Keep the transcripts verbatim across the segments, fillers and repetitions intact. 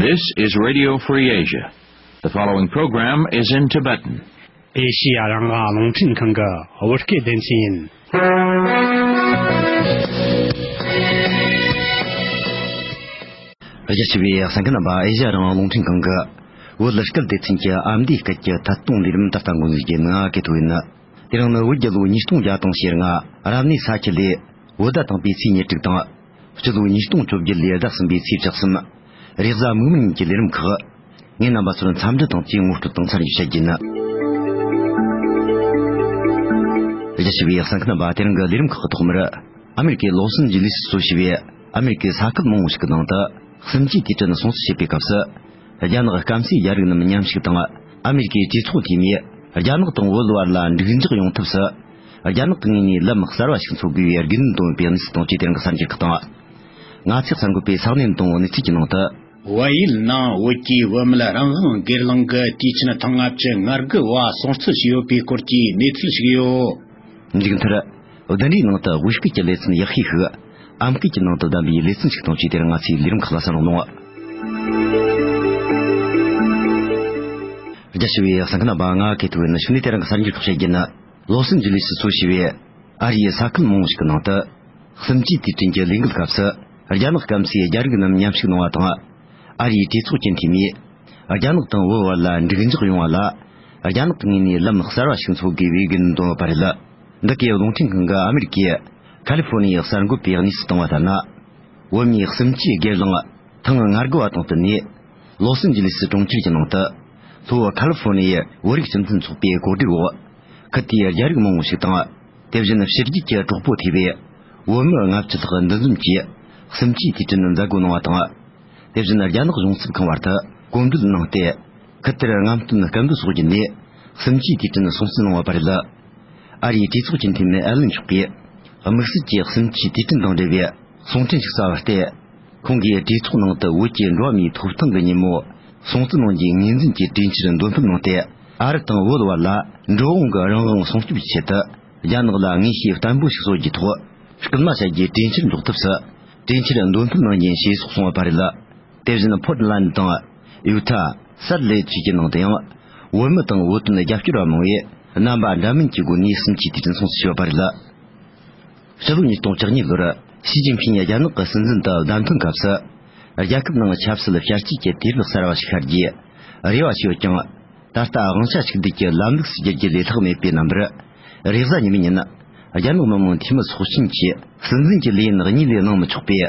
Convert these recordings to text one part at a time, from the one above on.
This is Radio Free Asia. The following program is in Tibetan. ཨེ་ཤི་ཡ་རང་དབང་རླུང་འཕྲིན་ཁང་གི་བོད་སྐད་སྡེ་ཚན་ཡིན། རྒྱ་ཆེ་བའི་གསན་མཁན་རྣམ་པ། ཨེ་ཤི་ཡ་རང་དབང་རླུང་འཕྲིན་ཁང་གི་བོད་སྐད་སྡེ་ཚན་གྱི་ཨ་མདོའི་སྐད་ཀྱི་ཐད་གཏོང་ལས་རིམ་ད་ལྟ་འགོ་འཛུགས་རྒྱུ་ཡིན། ང་སྐལ་ཐོ་ཡིན། དེ་རིང་ནི་བོད་རྒྱལ་ལོ་ཉིས་སྟོང་བརྒྱ་དང་ཞེ་ལྔ་རབ་གནས་ས་ཁྱི་ལོའི་བོད་ཟླ་དང་པོའི་ཚེས་ཉེར་དྲུག་དང་། སྤྱི་ལོ་ཉིས་སྟོང་བཅོ་བརྒྱད་ལོའི་ཟླ་གསུམ་པའི་ཚེས་བཅུ་གསུམ། རེས་གཟའ་མིག་དམར་ཉིན་གྱི་ལས་རིམ་ཁག་ངས་རྣམ་པ་ཚོར་འཚམས་འདྲི་དང་བཅས་ངོ་སྤྲོད་དང་ཚར་གཅོད་བྱ་རྒྱུ་ཡིན། རྒྱ་ཆེ་བའི་གསན་མཁན་རྣམ་པ། དེ་རིང་གི་ལས་རིམ་ཁག་གི་ཐོག་མར། ཨ་མེ་རི་ཀའི་ལོ་སན་ཇི་ལིས་སུ་གཙོ་བྱས་པའི་ཨ་མེ་རི་ཀའི་ས་ཁུལ་མང་བོ་ཞིག་གི་ནང་དུ་གསུམ་བཅུའི་དུས་དྲན་སྲུང་བརྩི་བྱེད་པའི་སྐབས་སུ། རྒྱ་ནག་སྐམ་སའི་རྒྱལ་རིགས་རྣམས་མཉམ་ཞུགས་དང་། ཨ་མེ་རི་ཀའི་གྲོས་ཚོགས་འཐུས་མིས་རྒྱ་ནག་དང་བོད་བར་ལ་འགྲིག་འཇགས་ཡོང་ཐབས་སུ། རྒྱ་ནག་གི་ངོས་ནས་ལམ་གསར་བ་ཞིག་འཚོལ་དགོས་པའི་དགོས་འདུན་བཏོན་པའི་གནས་ཚུལ་དང་བཅས་དེ་རིང་གི་གསར་འགྱུར་ཁག་དང་། ང་ཚོས་གསར་འགོད་པའི་ས་གནས་དང་གནས་ཚུལ་གྱི་ནང་དུ། བལ་ཡུལ་ནང་བོད་ཀྱི་བུད་མེད་རང་དབང་སྒེར་ལངས་ཀྱི་དུས་ཆེན་ཐེངས་ལྔ་བཅུ་ང་དགུ་བ་སྲུང་བརྩི་བྱས་ཡོད་པའི་སྐོར་གྱི་གནས་ཚུལ་ཞིག་ཡོད། མཇུག་མཐར། བདུན་རེའི་ནང་དུ་དབུས་སྐད་ཀྱི་ལེ་ཚན་ཡག་ཤོས་ཤིག་ཨམ་སྐད་ཀྱི་ནང་དུ་བདམས་པའི་ལེ་ཚན་ཞིག་དང་བཅས་དེར་ང་ཚོའི་ལས་རིམ་ཁག་ལ་གསན་རོགས་གནང་། རྒྱ་ཆེ་བའི་གསན་མཁན་རྣམ་པ། ང་སྐལ་ཐོ་ཡིན། གཞུག་ནས་དེ་རིང་གི་གསར་འགྱུར་ཁག་བཤད་རྒྱུ་ཡིན། ལོ་སན་ཇི་ལིས་སུ་གཙོ་བྱས་པའི་ཨ་རིའི་ས་ཁུལ་མང་བོ་ཞིག་གི་ནང་དུ། གསུམ་བཅུའི་དུས་དྲན་གྱི་ལས་འགུལ་སྐབས་སུ། རྒྱ་ནག་སྐམ་སའི་རྒྱལ་རིགས་རྣམས་མཉམ་ཞུགས་གནང་བ་དང་། ཨ་རིའི་གྲོས་ཚོགས་ཀྱི་འཐུས་མིས། རྒྱ་ནག་དང་བོད་བར་ལ་འགྲིག་འཇགས་ཡོང་བ་ལ། རྒྱ་ནག་གི་ངོས་ནས་ལམ་གསར་བ་ཞིག་འཚོལ་དགོས་པའི་དགོས་འདུན་བཏོན་ཡོད་པ་རེད། འདི་གའི་རླུང་འཕྲིན་ཁང་གིས་ཨ་མེ་རི་ཀའི་ཁ་ལི་ཧྥོ་ནི་ཡའི་གསར་འགོད་པས་གནས་ཚུལ་བཏང་བ་ལྟར་ན། བོད་མིའི་གསུམ་བཅུའི་སྒེར་ལངས་ཐེངས་ང་དགུ་བ་དང་བསྟུན་ནས། ལོ་སན་ཇི་ལི་སི་གྲོང་ཁྱེར་གྱི་ནང་དུ། ལྷོ་ཁ་ལི་ཧྥོ་ནི་ཡའི་བོད་རིགས་སྤྱི་མཐུན་ཚོགས་པའི་གོ་སྒྲིག་འོག་ཁུལ་དེའི་རྒྱ་རིགས་མང་བོ་ཞིག་དང་། དེ་བཞིན་ཕྱི་རྒྱལ་གྱི་གྲོགས་པོ་ཐེ་བའི་བོད་མི་ལྔ་བཅུ་ལྷག་འདུ་འཛོམས་ཀྱིས་གསུམ་བཅུའི་དུས་དྲན་མཛད་སྒོ་གནང་བ་དང་། དེ་བཞིན་རྒྱ་ནག་གཞུང་ཚབ་ཁང་བར་དུ་གོམ་བགྲོད་གནང་སྟེ། ཁུལ་དེར་རྔམ་སྟོན་སྐད་འབོད་སོགས་བརྒྱུད་ནས་གསུམ་བཅུའི་དུས་དྲན་སྲུང་བརྩི་གནང་བ་བར་ལ། ཨ་རིའི་གྲོས་ཚོགས་ཀྱི་འཐུས་མི་ཨེ་ལན་མཆོག་གིས། དམིགས་བསལ་གྱིས་གསུམ་བཅུའི་དུས་དྲན་དང་འབྲེལ་བའི་གསུང་འཕྲིན་ཞིག་གསར་བ་སྟེ། ཁོང་གིས་གྲོས་ཚོགས་ནང་དུ་བོད་ཀྱི་འགྲོ་བ་མིའི་ཐོབ་ཐང་གི་ཉིན་མོ་སྲུང་བརྩི་གནང་རྒྱུའི་ངོས་འཛིན་གྱི་གྲོས་འཆར་འདོན་ཕབ་གནང་སྟེ། ཨ་རི་དང་བོད་བར་ལ་འགྲོ་འོང་གི་རང་དབང་སྲུང་སྐྱོབ་ཀྱི་ཆེད་དུ། རྒྱ་ནག་ལ་ངེས་ཤེས་བརྟན་པོ་ཞིག་གསོ་རྒྱུའི་ཐོག་སྐུལ་མ་བྱ་རྒྱུའི་གྲོས་འཆར་འཇོག་ཐབས་སུ། གྲོས་འཆར་འདོན་ཕབ་གནང་རྒྱུ་ཡིན་ཞེས་སོགས་གསུངས་པ་རེད། དེ་བཞིན་ཕོར་ཏ་ལན་དང་ཡུ་ཐ། སལ་ལེ་བཅས་ཀྱི་ནང་དུ་ཡང་། བོད་མི་དང་བོད་དོན་རྒྱབ་སྐྱོར་བ་མང་བོས་རྣམ་པ་འདྲ་མིན་གྱི་སྒོ་ནས་གསུམ་བཅུའི་དུས་དྲན་སྲུང་བརྩི་བྱས་པ་རེད། ཕྱི་ལོ་ཉིས་སྟོང་བཅུ་གཉིས་ལོར་ཞི་ཅིན་ཕིང་རྒྱ་ནག་གི་སྲིད་འཛིན་དུ་བདམས་ཐོན་སྐབས་སུ། རྒྱལ་ཁབ་ནང་ཆབ་སྲིད་བསྐྱར་བཅོས་ཀྱི་དུས་རབས་གསར་བ་ཞིག་ཤར་རྒྱུའི་རེ་བ་བྱས་ཡོད་ཀྱང་། ད་ལྟ་དབང་ཆ་གཅིག་སྡུད་ཀྱི་ལམ་ལུགས་སུ་བསྒྱུར་རྒྱུ་ལས་ལྷག་མེད་པའི་རྣམ་པར། རེས་གཟའ་ཉི་མའི་ཉིན། རྒྱ་ནག་མི་དམངས་འཐུས་མི་ཚོགས་ཆེན་གྱིས་སྲིད་འཛིན་གྱི་ལས་ཡུན་གཉིས་ལས་གནང་མི་ཆོག་པའི་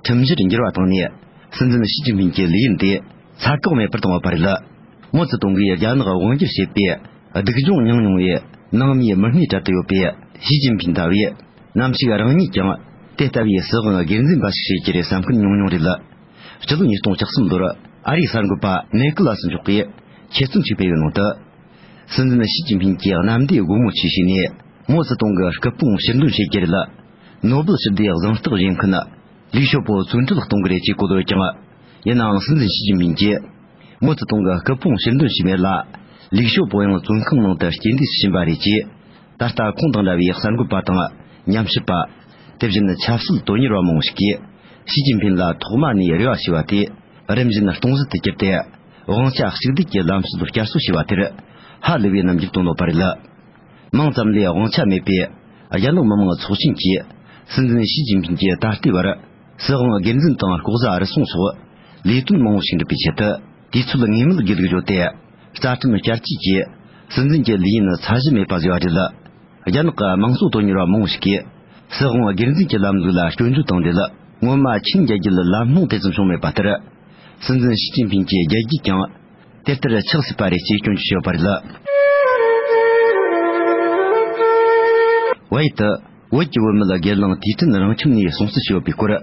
ཁྲིམས་གཞིར་འགྱུར་བ་བཏང་ནས། སྲིད་འཛིན་ཞི་ཅིན་ཕིང་གི་ལས་ཡུན་དེ་ཚ་ཁག་མེད་པར་བཏང་བ་བར་ལ། མའོ་ཙེ་ཏུང་གིས་རྒྱ་ནག་དབང་སྒྱུར་བྱེད་པའི་སྡུག་སྦྱོང་མྱངས་མྱོང་བའི་ནང་མིའི་མི་སྣའི་གྲལ་དུ་ཡོད་པའི་ཞི་ཅིན་ཕིང་ལྟ་བུས། ནམ་ཞིག་རང་ཉིད་ཀྱང་དེ་ལྟ་བུའི་སྲིད་དབང་སྒེར་འཛིན་པ་ཞིག་བྱེད་རྒྱུ་རེད་བསམ་མཁན་ཉུང་ཉུང་རེད། སྤྱི་ལོ་ཉིས་སྟོང་བཅུ་གསུམ་ལོར་ཨ་རིའི་གསར་འགོད་པ་ནེ་ཀི་ལ་སི་མཆོག་གིས་ཁྱད་ཚོན་ཞིག་སྤེལ་བའི་ནང་དུ། སྲིད་འཛིན་ཞི་ཅིན་ཕིང་གིས་གནམ་བདེ་སྒོ་མོ་ཆེ་བྱས་ནས་མའོ་ཙེ་ཏུང་གི་སྐུ་ཕུང་ཕྱིར་འདོན་བྱེད་རྒྱུ་རེད། ནོ་སྦེལ་ཞི་བདེའི་གཟེངས་རྟགས་བཞེས་མཁན་ལི་ཞའོ་པོ་བཙོན་ཁྲིད་གཏོང་གི་རེད་ཅེས་གོ་བསྡུར་ཡོད་ཀྱང་། ཡིན་ནའང་སྲིད་འཛིན་ཞི་ཅིན་ཕིང་གིས་མའོ་ཙེ་ཏུང་གི་སྐུ་ཕུང་ཕྱིར་འདོན་བྱས་མེད་ལ། ལི་ཞའོ་པོ་ཡང་བཙོན་ཁང་ནང་དུ་རྐྱེན་འདས་སུ་ཕྱིན་པ་རེད་ཅེས། ད་ལྟ་ཁོང་དང་འདྲ་བའི་གསར་འགོད་པ་དང་ཉམས་ཞིབ་པ། དེ་བཞིན་ཆབ་སྲིད་དོན་གཉེར་བ་མང་བོ་ཞིག་གིས་ཞི་ཅིན་ཕིང་ལ་ཐོག་མ་ནས་རེ་བ་བྱས་པ་དེ་རིམ་བཞིན་སྟོང་ཟད་དུ་གྱུར་ཏེ། དབང་ཆ་གཅིག་སྡུད་ཀྱི་ལམ་སྲོལ་བསྐྱར་གསོ་བྱས་པ་དེར་ཧ་ལས་པའི་རྣམ་འགྱུར་བཏོན་ཡོད་པ་རེད། མིང་ཙམ་ལས་དབང་ཆ་མེད་པའི་རྒྱ་ནག་མི་དམངས་ཚོགས་ཆེན་གྱིས་སྲིད་འཛིན་ཞི་ཅིན་ཕིང་གིས་ད་ལྟའི་བར་སྲིད་དབང་སྒེར་འཛིན་དང་ལྐོག་ཟ་རུལ་སུངས་སོགས་ལས་དོན་མང་བོ་ཞིག་འགྲུབ་པའི་ཆེད་དུ་དུས་ཚོད་ངེས་མེད་བརྒལ་དུ་འགྱོ་སྟེ། རྩ་ཁྲིམས་བསྐྱར་བཅོས་ཀྱིས་སྲིད་འཛིན་གྱི་ལས་ཡུན་ཚད་གཞི་མེད་པ་བཟོས་པ་རེད། རྒྱ་ནག་གི་དམངས་གཙོ་དོན་གཉེར་བ་མང་བོ་ཞིག་གིས་སྲིད་དབང་སྒེར་འཛིན་གྱི་ལམ་ལུགས་ལ་སྐྱོན་བརྗོད་བཏང་འདུག་ལ། སྔོན་མ་ཆིང་རྒྱལ་རྒྱུད་ལ་ལམ་ལྷོང་དེ་ཙམ་བྱུང་མེད་པ་ལྟར། སྲིད་འཛིན་ཞི་ཅིན་ཕིང་གི་རྒྱལ་རྒྱུད་ཀྱང་དེ་ལྟར་ཆགས་སྲིད་པ་རེད་ཅེས་སྐྱོན་བརྗོད་བྱས་ཡོད་པ་རེད། བལ་ཡུལ་དུ་བོད་ཀྱི་བུད་མེད་སྒེར་ལངས་དུས་དྲན་རང་ཁྱིམ་ནས་སྲུང་བརྩི་བྱས་ཡོད་པའི་སྐོར།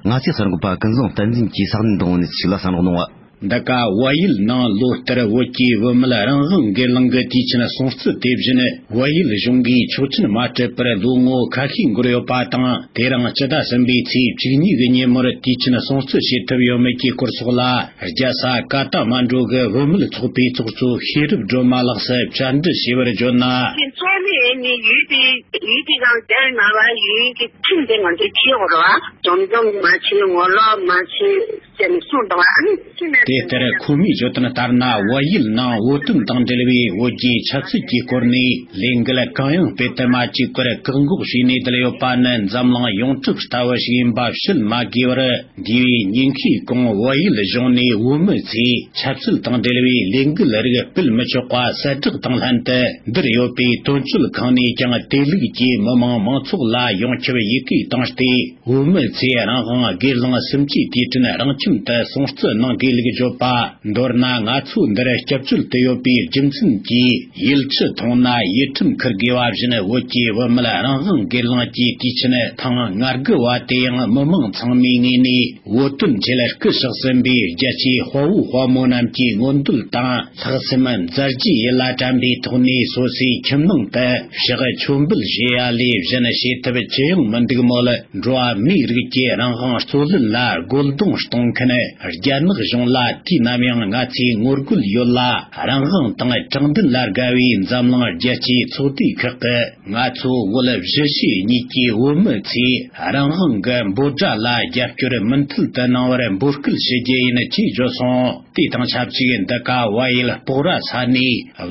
ང་ཚོའི་གསར་འགོད་པ་ཀུན་བཟང་བསྟན་འཛིན་གྱིས་ས་གནས་དང་གནས་ཚུལ་ཞིག་ལ་གསན་རོགས་གནང་བ། འདི་ག་བལ་ཡུལ་ནང་ལོ་ལྟར་བོད་ཀྱི་བུད་མེད་རང་དབང་སྒེར་ལངས་ཀྱི་དུས་ཆེན་སྲུང་བརྩི་དེ་བཞིན་བལ་ཡུལ་གཞུང་གིས་ཆོག་མཆན་མ་སྤྲད་པར་ལོ་ངོ་ཁ་ཤས་འགོར་ཡོད་པ་དང་། དེ་རིང་སྤྱི་ཟླ་གསུམ་པའི་ཚེས་བཅུ་གཉིས་ཀྱི་ཉིན་མོར་དུས་ཆེན་སྲུང་བརྩི་བྱེད་ཐུབ་ཡོད་མེད་ཀྱི་སྐོར་སོགས་ལ། རྒྱལ་ས་ཀ་ཐ་མན་ཌུ་གི་བུད་མེད་ཚོགས་པའི་ཚོགས་གཙོ་ཤེས་རབ་སྒྲོལ་མ་ལགས་སུ་བཅར་འདྲི་ཞུས་པར་བརྗོད་ན། དེ་ཚོ་ནི་ནི་ཡུལ་དེ་ཡུལ་དེ་གང་དེར་ན་བ་ཡུལ་གྱི་ཁྲིམས་དེ་ང་ཚོས་བྱེད་དགོས་རེད་བ། འཛོམས་འཛོམས་མ་བྱེད། ངོ་ལོག་མ་བྱེད་ཟེར་ནས་གསུངས་འདུག་བ། ཨ་ནི་ཁྱི་ནས། དེ་ལྟར་ཁོ་མོས་བརྗོད་དོན་ལྟར་ན། བལ་ཡུལ་ནང་བོད་དོན་དང་འབྲེལ་བའི་བོད་རྒྱའི་ཆབ་སྲིད་ཀྱི་སྐོར་ནས་ལས་འགུལ་གང་ཡང་སྤེལ་དུ་མ་བཅུག་པར་བཀག་འགོག་བྱས་ནས་བསྡད་ཡོད་པ་ནི་འཛམ་གླིང་ཡོངས་གྲགས་ལྟ་བུ་ཞིག་ཡིན་པ་བཤད་མ་དགོས་པར། འདས་པའི་ཉིན་ཤས་གོང་བལ་ཡུལ་གཞུང་ནས་བོད་མི་ཚོས་ཆབ་སྲིད་དང་འབྲེལ་བའི་ལས་འགུལ་རིགས་སྤེལ་མི་ཆོག་པ་གསལ་བསྒྲགས་དང་ལྷན་དུ་འདིར་ཡོད་པའི་དོན་གཅོད་ཁང་ནས་ཀྱང་དེ་ལུགས་ཀྱི་མི་མང་མང་ཚོགས་ལ་ཡོངས་ཁྱབ་ཡི་གེ་བཏང་སྟེ། བོད་མི་ཚོས་རང་དབང་སྒེར་ལངས་གསུམ་བཅུའི་དུས་དྲན་རང་ཁྱིམ་དུ་སྲུང་བརྩི་གནང་དགོས་ལུགས་བརྗོད་པ། མདོར་ན་ང་ཚོ་འདིར་སྐྱབས་བཅོལ་དུ་ཡོད་པའི་རྒྱུ་མཚན་གྱིས་ཡུལ་ཆུ་འཐུང་ན་ཡིད་ཁྲིམས་འཁུར་དགོས་པ་བཞིན། བོད་ཀྱི་བུད་མེད་རང་དབང་སྒེར་ལངས་ཀྱི་དུས་ཆེན་ཐེངས་ང་དགུ་བ་དེ་ཡང་མི་མང་ཚང་མའི་ངོས་ནས་བོད་དོན་ཆེད་སྐུ་གཤེགས་ཟིན་པའི་རྒྱལ་གཅེས་དཔའ་བོ་དཔའ་མོ་རྣམས་ཀྱི་མངོན་འདོད་དང་། ལྷག་བསམ་མཛད་རྗེས་ཡིད་ལ་དྲན་པའི་ཐོག་ནས་སོ་སོའི་ཁྱིམ་ནང་དུ་ཕྱག་མཆོད་འབུལ་ཞུ་ཡ་ལས་གཞན་བྱེད་ཐབས་ཅི་ཡང་མི་འདུག་མོད། འགྲོ་བ་མིའི་རིགས་ཀྱི་རང་དབང་རྩོད་ལེན་ལ་རྒོལ་རྡུང་གཏོང་མཁན་རྒྱ་ནག་གཞུང་ལ་དུས་ནམ་ཡང་ང་ཚོས་ངོ་རྒོལ་ཡོད་ལ། རང་དབང་དང་དྲང་བདེན་ལ་དགའ་བའི་འཛམ་གླིང་རྒྱལ་སྤྱིའི་ཚོགས་སྡེ་ཁག་གིས་ང་ཚོ་བོད་བཞི་ཤུ་གཉིས་ཀྱི་བོད་མི་ཚོས་རང་དབང་གི་འབོད་སྒྲ་ལ་རྒྱབ་སྐྱོར་མུ་མཐུད་དུ་གནང་བར་འབོད་སྐུལ་ཞུ་རྒྱུ་ཡིན་ཅེས་བརྗོད་སོང་། དེ་དང་ཆབས་ཅིག་འདི་ག་བལ་ཡུལ་སྤོག་ར་ས་ནས་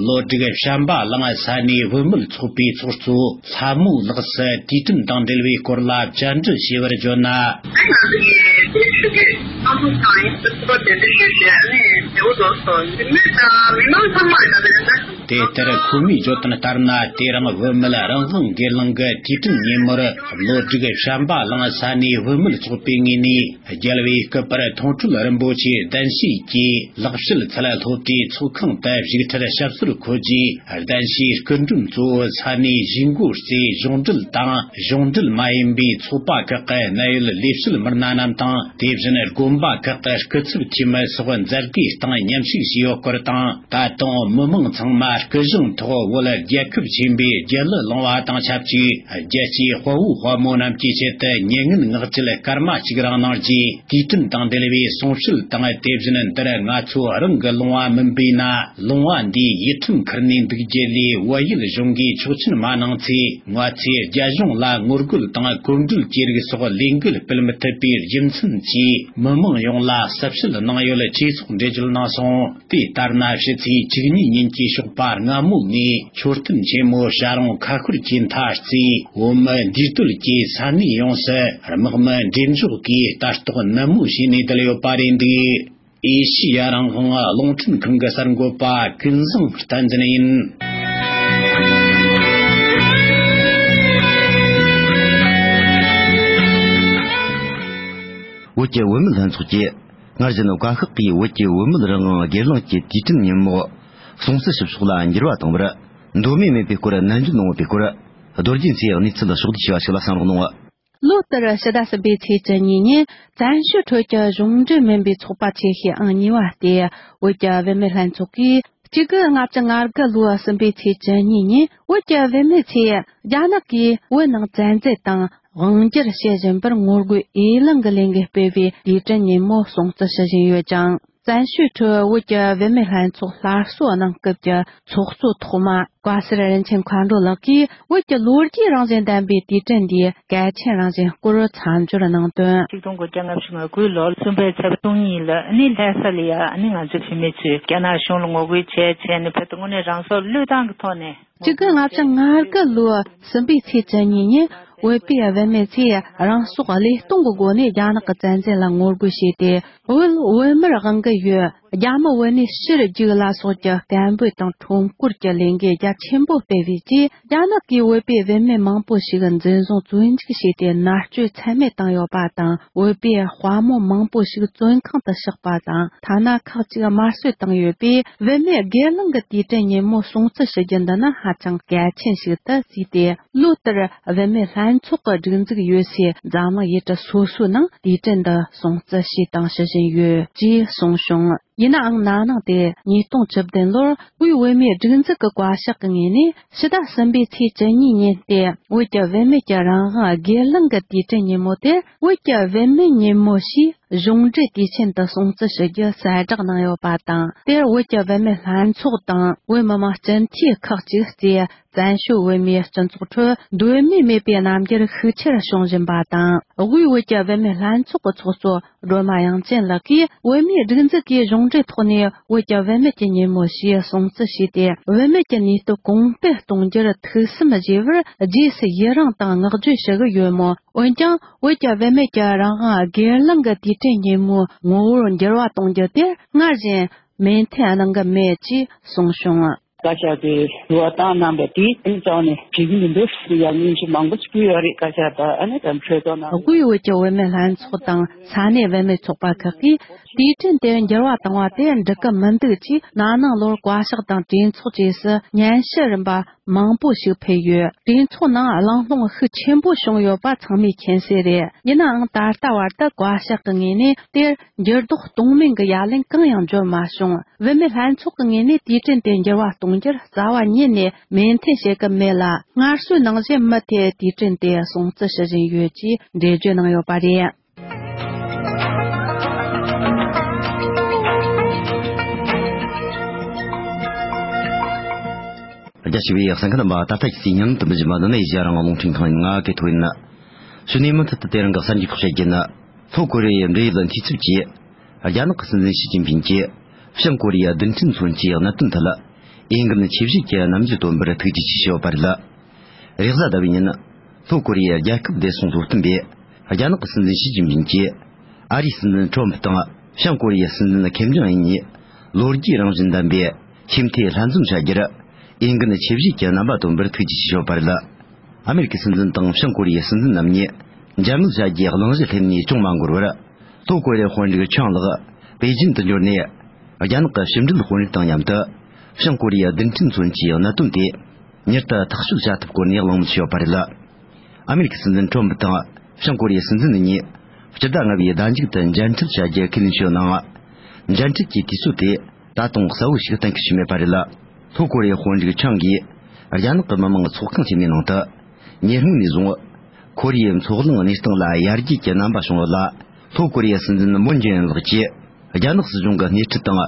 བློ་སྒྲིག་བྱམས་པ་གླིང་ས་ནས་བུད་མེད་ཚོགས་པའི་ཚོགས་གཙོ་ལྷ་མོ་ལགས་སུ་དུས་དྲན་དང་འབྲེལ་བའི་སྐོར་ལ་བཅར་འདྲི་ཞུས་པར་བརྗོད་ན། དེ་ལྟར་ཁོ་མོས་བརྗོད་དོན་ལྟར་ན། དེ་རིང་བུད་མེད་རང་དབང་སྒེར་ལངས་ཀྱི་དུས་དྲན་ཉིན་མོར་བློ་སྒྲིག་བྱམས་པ་གླིང་ས་ནས་བུད་མེད་ཚོགས་པའི་ངོས་ནས། རྒྱལ་བའི་སྐུ་པར་མཐོང་གྲོལ་རིན་པོ་ཆེའི་གདན་ཞུས་ཀྱིས་ལག་བཤད་ཚད་སློབ་གྲྭའི་ཚོགས་ཁང་དུ་བཞུགས་ཁྲལ་ཞབས་སོར་འཁོད་རྗེས། གདན་ཞུའི་སྐུ་མགྲོན་གཙོ་བོ་ས་གནས་གཞིས་འགོ་རྩེའི་གཞུང་འབྲེལ་དང་གཞུང་འབྲེལ་མ་ཡིན་པའི་ཚོགས་པ་ཁག་གི་གནད་ཡོད་ལས་བྱེད་མི་སྣ་རྣམས་དང་། དེ་བཞིན་དགོན་པ་ཁག་གི་སྐུ་ཚབ་འཐུས་མི་སོགས་མཛད་སྒོའི་སྟེང་མཉམ་ཞུགས་བྱས་ཡོད་སྐོར་དང་། ད་དུང་མི་མང་ཚང་མ་སྐུ་གཞུང་ཐོག་བོད་རྒྱལ་ཁབ་ཆེན་པོའི་རྒྱལ་གླུ་བླངས་པ་དང་ཆབས་ཅིག་རྒྱལ་གཅེས་དཔའ་བོ་དཔའ་མོ་རྣམས་ཀྱི་ཆེད་དུ་མྱ་ངན་ངག་བཅད་སྐར་མ་གཅིག་རིང་གནང་རྗེས། དུས་དྲན་དང་འབྲེལ་བའི་གསུང་བཤད་དང་། དེ་བཞིན་འདིར་ང་ཚོ་རང་གི་ལུང་བ་མིན་པས་ན། ལུང་བ་འདིའི་ཡིད་ཁྲིམས་འཁུར་ནས་འདུག་རྒྱུ་ལས། བལ་ཡུལ་གཞུང་གིས་ཆོག་མཆན་མ་གནང་ཚེ། ང་ཚོས་རྒྱ་གཞུང་ལ་ངོ་རྒོལ་དང་། གོམ་བགྲོད་བྱེད་རིགས་སོགས་ལས་འགུལ་སྤེལ་མི་ཐུབ་པའི་རྒྱུ་མཚན་གྱིས། མི་མང་ཡོངས་ལ་གསལ་བཤད་གནང་ཡོད་ཅེས་སོགས་འགྲེལ་བརྗོད་གནང་སོང་། དེ་ལྟར་ན། ཕྱི་ཚེས་བཅུ་གཉིས་ཉིན་གྱི་ཞོགས་པ་སྔ་མོ་ནས་མཆོད་རྟེན་ཆེན་མོ་བྱ་རུང་ཁ་ཤོར་གྱི་མཐའ་རྩེའི་བོད་མི་འདུས་སྡོད་ཀྱི་ས་གནས་ཡོངས་སུ་དམག་མི་འགྲེམས་འཇོག་གིས་ལྟ་རྟོག་ནན་མོ་བྱས་ནས་བསྡད་ཡོད་པ་རེད་འདུག་ཨེ་ཤི་ཡ་རང་དབང་རླུང་འཕྲིན་ཁང་གི་གསར་འགོད་པ་ཀུན་བཟང་བསྟན་འཛིན་ཡིན། བོད་ཀྱི་བུད་མེད་ལྷན་ཚོགས་ཀྱིས། སྔར་བཞིན་བཀའ་ཤག་གིས་བོད་ཀྱི་བུད་མེད་རང་དབང་སྒེར་ལངས་ཀྱི་དུས་དྲན་ཉིན་མོ་སྲུང་བརྩི་ཞུ་ཕྱོགས་ལ་འགྱུར་བ་བཏང་བར་འདོད་མོས་མེད་པའི་སྐོར་ནན་བརྗོད་གནང་ཡོད་པའི་སྐོར། རྡོ་རྗེ་མཚོས་གནས་ཚུལ་ཕྱོགས་བསྡུས་བྱས་པ་ཞིག་ལ་གསན་རོགས་གནང་། ལོ་ལྟར་ཕྱི་ཟླ་གསུམ་པའི་ཚེས་བཅུ་གཉིས་ཉིན་བཙན་བྱོལ་ཁྲོད་ཀྱི་གཞུང་འབྲེལ་མིན་པའི་ཚོགས་པ་ཆེ་ཤོས་ཨང་གཉིས་པ་སྟེ། བོད་ཀྱི་བུད་མེད་ལྷན་ཚོགས་ཀྱིས་གཅིག་དགུ་ལྔ་བཅུ་ང་དགུ་ལོའི་གསུམ་པའི་ཚེས་བཅུ་གཉིས་ཉིན་བོད་ཀྱི་བུད་མེད་ཚོས་རྒྱ་ནག་གིས་བོད་ནང་བཙན་འཛུལ་དང་། དབང་སྒྱུར་བྱེད་བཞིན་པར་ངོ་རྒོལ་འོས་ལངས་ཀྱི་ལས་འགུལ་སྤེལ་བའི་དུས་དྲན་ཉིན་མོ་སྲུང་བརྩི་ཞུ་བཞིན་ཡོད་ཅིང་། བཙན་བྱོལ་ཁྲོད་བོད་ཀྱི་བུད་མེད་ལྷན་ཚོགས་སླར་གསོ་གནང་སྐབས་ཀྱི་ཚོགས་གཙོ་ཐོག་མ་བཀའ་ཟུར་རིན་ཆེན་མཁའ་འགྲོ་ལགས་ཀྱིས། བོད་ཀྱི་ལོ་རྒྱུས་རང་བཞིན་ལྡན་པའི་དུས་དྲན་འདིའི་གལ་ཆེན་རང་བཞིན་སྐོར་མཚམས་སྦྱོར་གནང་དོན། ཆིག་སྟོང་དགུ་བརྒྱ་ལྔ་བཅུ་ང་དགུའི་ལོ་གསུམ་པའི་ཚེས་པ་བཅུ་གཉིས་ལ་ནི་ལྷ་ས་ལ་ཡ་ནི་ང་ཚོ་བུད་མེད་ཚོས་རྒྱ་ནག་གཞུང་ལ་ངོ་རྒོལ་བྱས་བྱས་ནས་བོད་དུ་དངོས་གནས་རང་སྲོག་བློས་བཏང་གི་ཐོག་ནས། གཅིག་དགུ་ལྔ་བཅུ་ང་དགུ་ལོའི་གསུམ་པའི་ཚེས་བཅུ་གཉིས་ཉིན་བོད་པའི་བུད་མེད་ཚོས་རང་སྲོག་བློས་གཏོང་གི་སྒོ་ནས་རྒྱ་ནག་གི་བཙན་འཛུལ་ལ་ངོ་རྒོལ་བྱས་ཏེ། བོད་བོད་མིར་དབང་གི་ཡོད། རྒྱ་མི་བོད་ནས་ཕྱིར་རྒྱུགས་ལ་སོགས་ཀྱི་སྐད་འབོད་དང་ཁྲོམ་སྐོར་གྱི་ལས་འགུལ་རྒྱ་ཆེན་པོ་སྤེལ་བའི་རྗེས། རྒྱ་ནག་གིས་བོད་པའི་བུད་མེད་མང་པོ་ཞིག་འཛིན་བཟུང་བཙོན་འཇུག་བྱས་ཏེ། མནར་གཅོད་ཚད་མེད་བཏང་ཡོད་པ་དང་། བོད་པའི་དཔའ་མོ་མང་པོ་ཞིག་བཙོན་ཁང་དུ་བཞག་པ་དང་། ཐ་ན་ཁག་ཅིག་དམར་གསོད་བཏང་ཡོད་པས། བུད་མེད་སྒེར་ལངས་ཀྱི་དུས་དྲན་ཉིན་མོ་སྲུང་བརྩི་ཞུ་རྒྱུ་འདི་ནི་ཧ་ཅང་གལ་ཆེན་ཞིག་ཏུ་བརྩིས་ཏེ། ལོ་ལྟར་བུད་མེད་ལྷན་ཚོགས་ཀྱི་སྒྲིག་འཛུགས་ཡོད་སའི་འཛམ་གླིང་ཡུལ་གྲུ་སོ་སོའི་ནང་དུས་དྲན་འདི་སྲུང་བརྩི་བྱས་དང་ཞུ་བཞིན་ཡོད་ཅེས་གསུངས་བྱུང་། ཡིན་ནའང་ན་ནིང་སྟེ་ཉིས་སྟོང་བཅུ་བདུན་ལོར་དབུས་བུད་མེད་སྒྲིག་འཛུགས་ཀྱི་བཀའ་ཤག་གི་ངོས་ནས་ཕྱི་ཟླ་གསུམ་པའི་ཚེས་བཅུ་གཉིས་ཉིན་ཏེ་བོད་ཀྱི་བུད་མེད་ཀྱི་རང་དབང་སྒེར་ལངས་ཀྱི་དུས་དྲན་ཉིན་མོ་དེར་བོད་ཀྱི་བུད་མེད་ཉིན་མོ་ཞེས་གཞུང་འབྲེལ་དུས་ཆེན་དུ་སྲུང་བརྩི་ཞུ་རྒྱུ་གསལ་བསྒྲགས་གནང་ཡོད་པ་དང་། དེར་བོད་ཀྱི་བུད་མེད་ལྷན་ཚོགས་དང་བོད་མི་མང་སྤྱི་འཐུས་ཁག་ཅིག་བཅས་བཙན་བྱོལ་བོད་མིའི་སྤྱི་ཚོགས་ཁྲོད་དོན་མེད་མེད་པའི་རྣམ་འགྱུར་ཤུགས་ཆེར་བྱུང་བཞིན་པ་དང་། དབུས་བོད་ཀྱི་བུད་མེད་ལྷན་ཚོགས་ཀྱི་ཚོགས་གཙོ་སྒྲོལ་མ་དབྱངས་ཅན་ལགས་ཀྱིས་བོད་མིའི་སྒྲིག་འཛུགས་ཀྱིས་གཞུང་འབྲེལ་ཐོག་ནས་བོད་ཀྱི་བུད་མེད་ཀྱི་ཉིན་མོ་ཞེས་སྲུང་བརྩི་བྱས་ཏེ། བུད་མེད་ཀྱི་ནུས་སྟོབས་གོང་སྤེལ་གཏོང་རྒྱུར་ཐུགས་བསམ་བཞེས་པར་རྗེས་སུ་ཡི་རང་དང་བསྔགས་བརྗོད་ཞུ་གི་ཡོད་མོད། འོན་ཀྱང་བོད་ཀྱི་བུད་མེད་ཀྱི་རང་དབང་སྒེར་ལངས་ཀྱི་དུས་དྲན་ཉིན་མོའི་ངོ་བོར་འགྱུར་བ་གཏོང་རྒྱུ་དེ་སྔར་བཞིན་མོས་མཐུན་གནང་གི་མེད་ཅེས་གསུངས་བྱུང་། བཀའ་ཤག་གི་འབྲེལ་བ་དང་རྣམ་པ་དེ་ཨ་ནི་རྩ་བ་ནས་བྱེད་ཀྱི་མི་འདུག་ཟེར་ཡང་སྙན་ཞུ་མང་པོ་ཞིག་ཕུལ་ཡོད་རེད། བཀའ་ཤག་དང་ཨ་ནི་དང་གྲོས་ཚོགས་ནང་། དབུས་བོད་ཀྱི་བུད་མེད་ལྷན་ཚོགས་དང་ས་གནས་བུད་མེད་ཚོགས་པ་ཁག་གིས་དུས་དྲན་དེར་འགྱུར་བ་བཏང་བ་དེ་འགྲིག་གི་མི་འདུག་ཅེས་ན་ནིང་ལོར་བཀའ་ཤག་དང་གྲོས་ཚོགས་བཅས་སུ་སྙན་ཞུ་རིམ་པ་མང་པོ་ཞིག་ཕུལ་ཡོད། གྲོས་ཚོགས་ནང་གླེང་སློང་ཤུགས་ཆེན་པོ་བྱུང་ཡོད་པ་ཚང་མས་མཁྱེན་གསལ་རེད། ཡིན་ནའང་ད་ལྟ་བར་དུ་བཀའ་ཤག་གི་ངོས་ནས་དེར་འགྱུར་ལྡོག་གཏོང་མིན་གྱི་ཡ་ལན་གང་ཡང་འབྱོར་མ་བྱུང་། བུད་མེད་ལྷན་ཚོགས་ཀྱི་ངོས་ནས་དུས་དྲན་དེ་འགྱུར་བ་གཏོང་རྒྱུར་རྩ་བ་ཉིད་ནས་མོས་མཐུན་བྱེད་ཀྱི་མེད་ལ། སྔར་སྲོལ་ནང་བཞིན་མུ་མཐུད་དུས་དྲན་དེ་སྲུང་བརྩི་ཞུ་བཞིན་ཡོད་ཅེས་འགྲེལ་བརྗོད་གནང་ཡོད་པ་རེད། རྒྱ་ཆེ་བའི་གསན་མཁན་རྣམ་པ། ད་ལྟ་ཁྱེད་ཚོས་ཉན་དུ་འབུལ་བཞིན་པ་འདི་ནི་ཨེ་ཤ་ཡ་རང་དབང་རླུང་འཕྲིན་ཁང་ཡིན། ང་གི་ཐོ་ཡིན། ཕྱི་ནས་མུ་མཐུད་དུ་དེ་རིང་གི་གསར་འགྱུར་ཁག་བཤད་རྒྱུ་ནི། ལྷོ་ཀོ་རི་ཡའི་འབྲེལ་ཡོད་འཐུས་ཚབ་ཀྱིས། རྒྱ་ནག་གི་སྲིད་འཛིན་ཞི་ཅིན་ཕིན་གྱིས་བྱང་ཀོ་རི་ཡ་རྡུལ་ཕྲན་མཚོན་ཆའི་གནད་དོན་ཐད་འོས་འགན་ཆེ་བཞེས་ཀྱི་རྣམ་འགྱུར་བཏོན་པར་ཐུགས་རྗེ་ཆེ་ཞུས་ཡོད་པ་རེད། རེས་གཟའ་ཟླ་བའི་ཉིན། ལྷོ་ཀོ་རི་ཡའི་རྒྱལ་ཁབ་བདེ་སྲུང་སློབ་སྟོན་པས་རྒྱ་ནག་གི་སྲིད་འཛིན་ཞི་ཅིན་ཕིན་གྱིས་ཨ་རིའི་སྲིད་འཛིན་ཁྲོམ་ཕུ་དང་བྱང་ཀོ་རི་ཡའི་སྲིད་འཛིན་ཁེམ་ཇོང་ཨུན་གཉིས་ལོ་རྒྱུས་རང་བཞིན་ལྡན་པའི་ཆེས་མཐོའི་ལྷན་འཛོམས་བྱ་རྒྱུར་འོས་འགན་ཆེ་བཞེས་ཀྱི་རྣམ་པ་བཏོན་པར་ཐུགས་རྗེ་ཆེ་ཞུས་ཡོད་པ་རེད། ཨ་མེ་རི་ཀའི་སྲིད་འཛིན་དང་བྱང་ཀོ་རི་ཡའི་སྲིད་འཛིན་རྣམ་གཉིས་མཇལ་མོལ་བྱ་རྒྱུའི་གླེང་གཞི་སླེབས་ནས་ཅུང་མ་འགོར་བར། ལྷོ་ཀོ་རི་ཡའི་དཔོན་རིགས་ཆང་ལགས་པེ་ཅིན་དུ་འབྱོར་ནས། རྒྱ་ནག་གི་ཕྱི་འབྲེལ་དཔོན་རིགས་དང་མཉམ་དུ། བྱང་ཀོ་རི་ཡའི་རྡུལ་ཕྲན་མཚོན་ཆའི་གནད་དོན་དེ། མྱུར་དུ་ཐག་གཅོད་བྱ་ཐབས་སྐོར་ནས་གླེང་མོལ་བྱས་ཡོད་པ་རེད། ཨ་མེ་རི་ཀའི་སྲིད་འཛིན་ཁྲོམ་ཕུ་དང་། བྱང་ཀོ་རི་ཡའི་སྲིད་འཛིན་གཉིས། སྤྱི་ཟླ་ལྔ་བའི་ཟླ་མཇུག་ཏུ་མཇལ་འཕྲད་བྱ་རྒྱུ་ཁས་ལེན་བྱས་ཡོད་ནའང་། མཇལ་འཕྲད་ཀྱི་དུས་ཚོད་དེ། ད་དུང་གསལ་བོ་ཞིག་གཏན་འཁེལ་བྱས་མེད་པ་རེད། ལྷོ་ཀོ་རི་ཡའི་དཔོན་རིགས་ཆང་གིས། རྒྱ་ནག་གི་མི་དམངས་ཚོགས་ཁང་ཆེན་མོའི་ནང་དུ། ཉེ་སྔོན་ནས་བཟུང་། ཁོ་རེའི་མཚོ་གླིང་གནས་སྟངས་ལ་ཡར་རྒྱས་ཀྱི་རྣམ་པ་བྱུང་ཡོད་ལ། ལྷོ་ཀོ་རི་ཡའི་སྲིད་འཛིན་མུན་ཇེ་ཨིན་ལགས་ཀྱིས། རྒྱ་ནག་སྲིད་གཞུང་གི་སྣེ་ཁྲིད་དང་།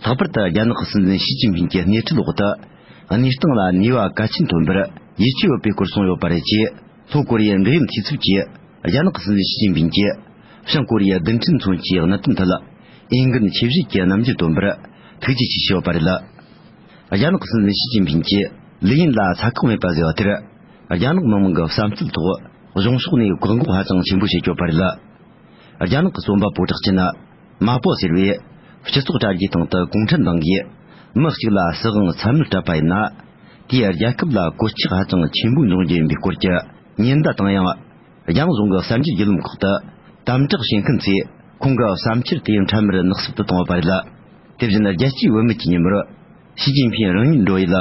ལྷག་པར་དུ་རྒྱ་ནག་གི་སྲིད་འཛིན་ཞི་ཅིན་ཕིན་གྱི་སྣེ་ཁྲིད་འོག་ཏུ། གནས་སྟངས་ལ་ནུས་པ་གལ་ཆེན་ཐོན་པར་ཡིད་ཆེས་ཡོད་པའི་སྐོར་གསུངས་ཡོད་པ་རེད། ཅེས་ལྷོ་ཀོ་རི་ཡའི་འབྲེལ་ཡོད་འཐུས་ཚབ་ཀྱིས། རྒྱ་ནག་གི་སྲིད་འཛིན་ཞི་ཅིན་ཕིན་གྱིས། བྱང་ཀོ་རི་ཡའི་རྡུལ་ཕྲན་མཚོན་ཆའི་གནད་དོན་ཐད། འོས་འགན་ཆེ་བཞེས་ཀྱི་རྣམ་འགྱུར་བཏོན་པར་ཐུགས་རྗེ་ཆེ་ཞུས་པ་རེད། རྒྱ་ནག་གི་སྲིད་འཛིན་ཞི་ཅིན་ཕིན་གྱིས་ལི་ཡིན་ལ་ཚ་ཁག་མེད་པ་ཟེར་བ་དེར། རྒྱ་ནག་མི་མང་གི་བསམ་ཚུལ་ཐོག་གཞུང་ཕྱོགས་ནས་བཀག་འགོག་ཧ་ཅང་ཆེན་པོ་བྱེད་ཀྱི་ཡོད་པ་རེད། རྒྱ་ནག་གི་རྩོམ་པ་པོ་གྲགས་ཅན་མ་པོ་ཟེར་བས། སྤྱི་ཚོགས་དྲ་རྒྱའི་སྟེང་དུ་གུང་ཁྲན་ཏང་གིས་མི་གཅིག་ལ་སྲིད་དབང་ཚད་མེད་སྤྲད་པ་ཡིན་ན། དེས་རྒྱལ་ཁབ་ལ་གོད་ཆག་ཧ་ཅང་ཆེན་པོ་འབྱུང་རྒྱུ་ཡིན་པའི་སྐོར་གྱི་ཉེན་བརྡ་བཏང་ཡང་། རྒྱ་ནག་གཞུང་གི་གསར་འགྱུར་བརྒྱུད་ལམ་ཁག་ཏུ་དམ་དྲག་བྱེད་མཁན་ཚོས་ཁོང་གི་བསམ་འཆར་དེ་འཕྲལ་མར་ནག་སུབ་ཏུ་བཏང་བ་རེད། དེ་བཞིན་རྒྱལ་སྤྱིའི་བུད་མེད་ཀྱི་ཉིན་མོར། ཞི་ཅིན་ཕིང་རང་ཉིད་འགྲོ་ཡུལ་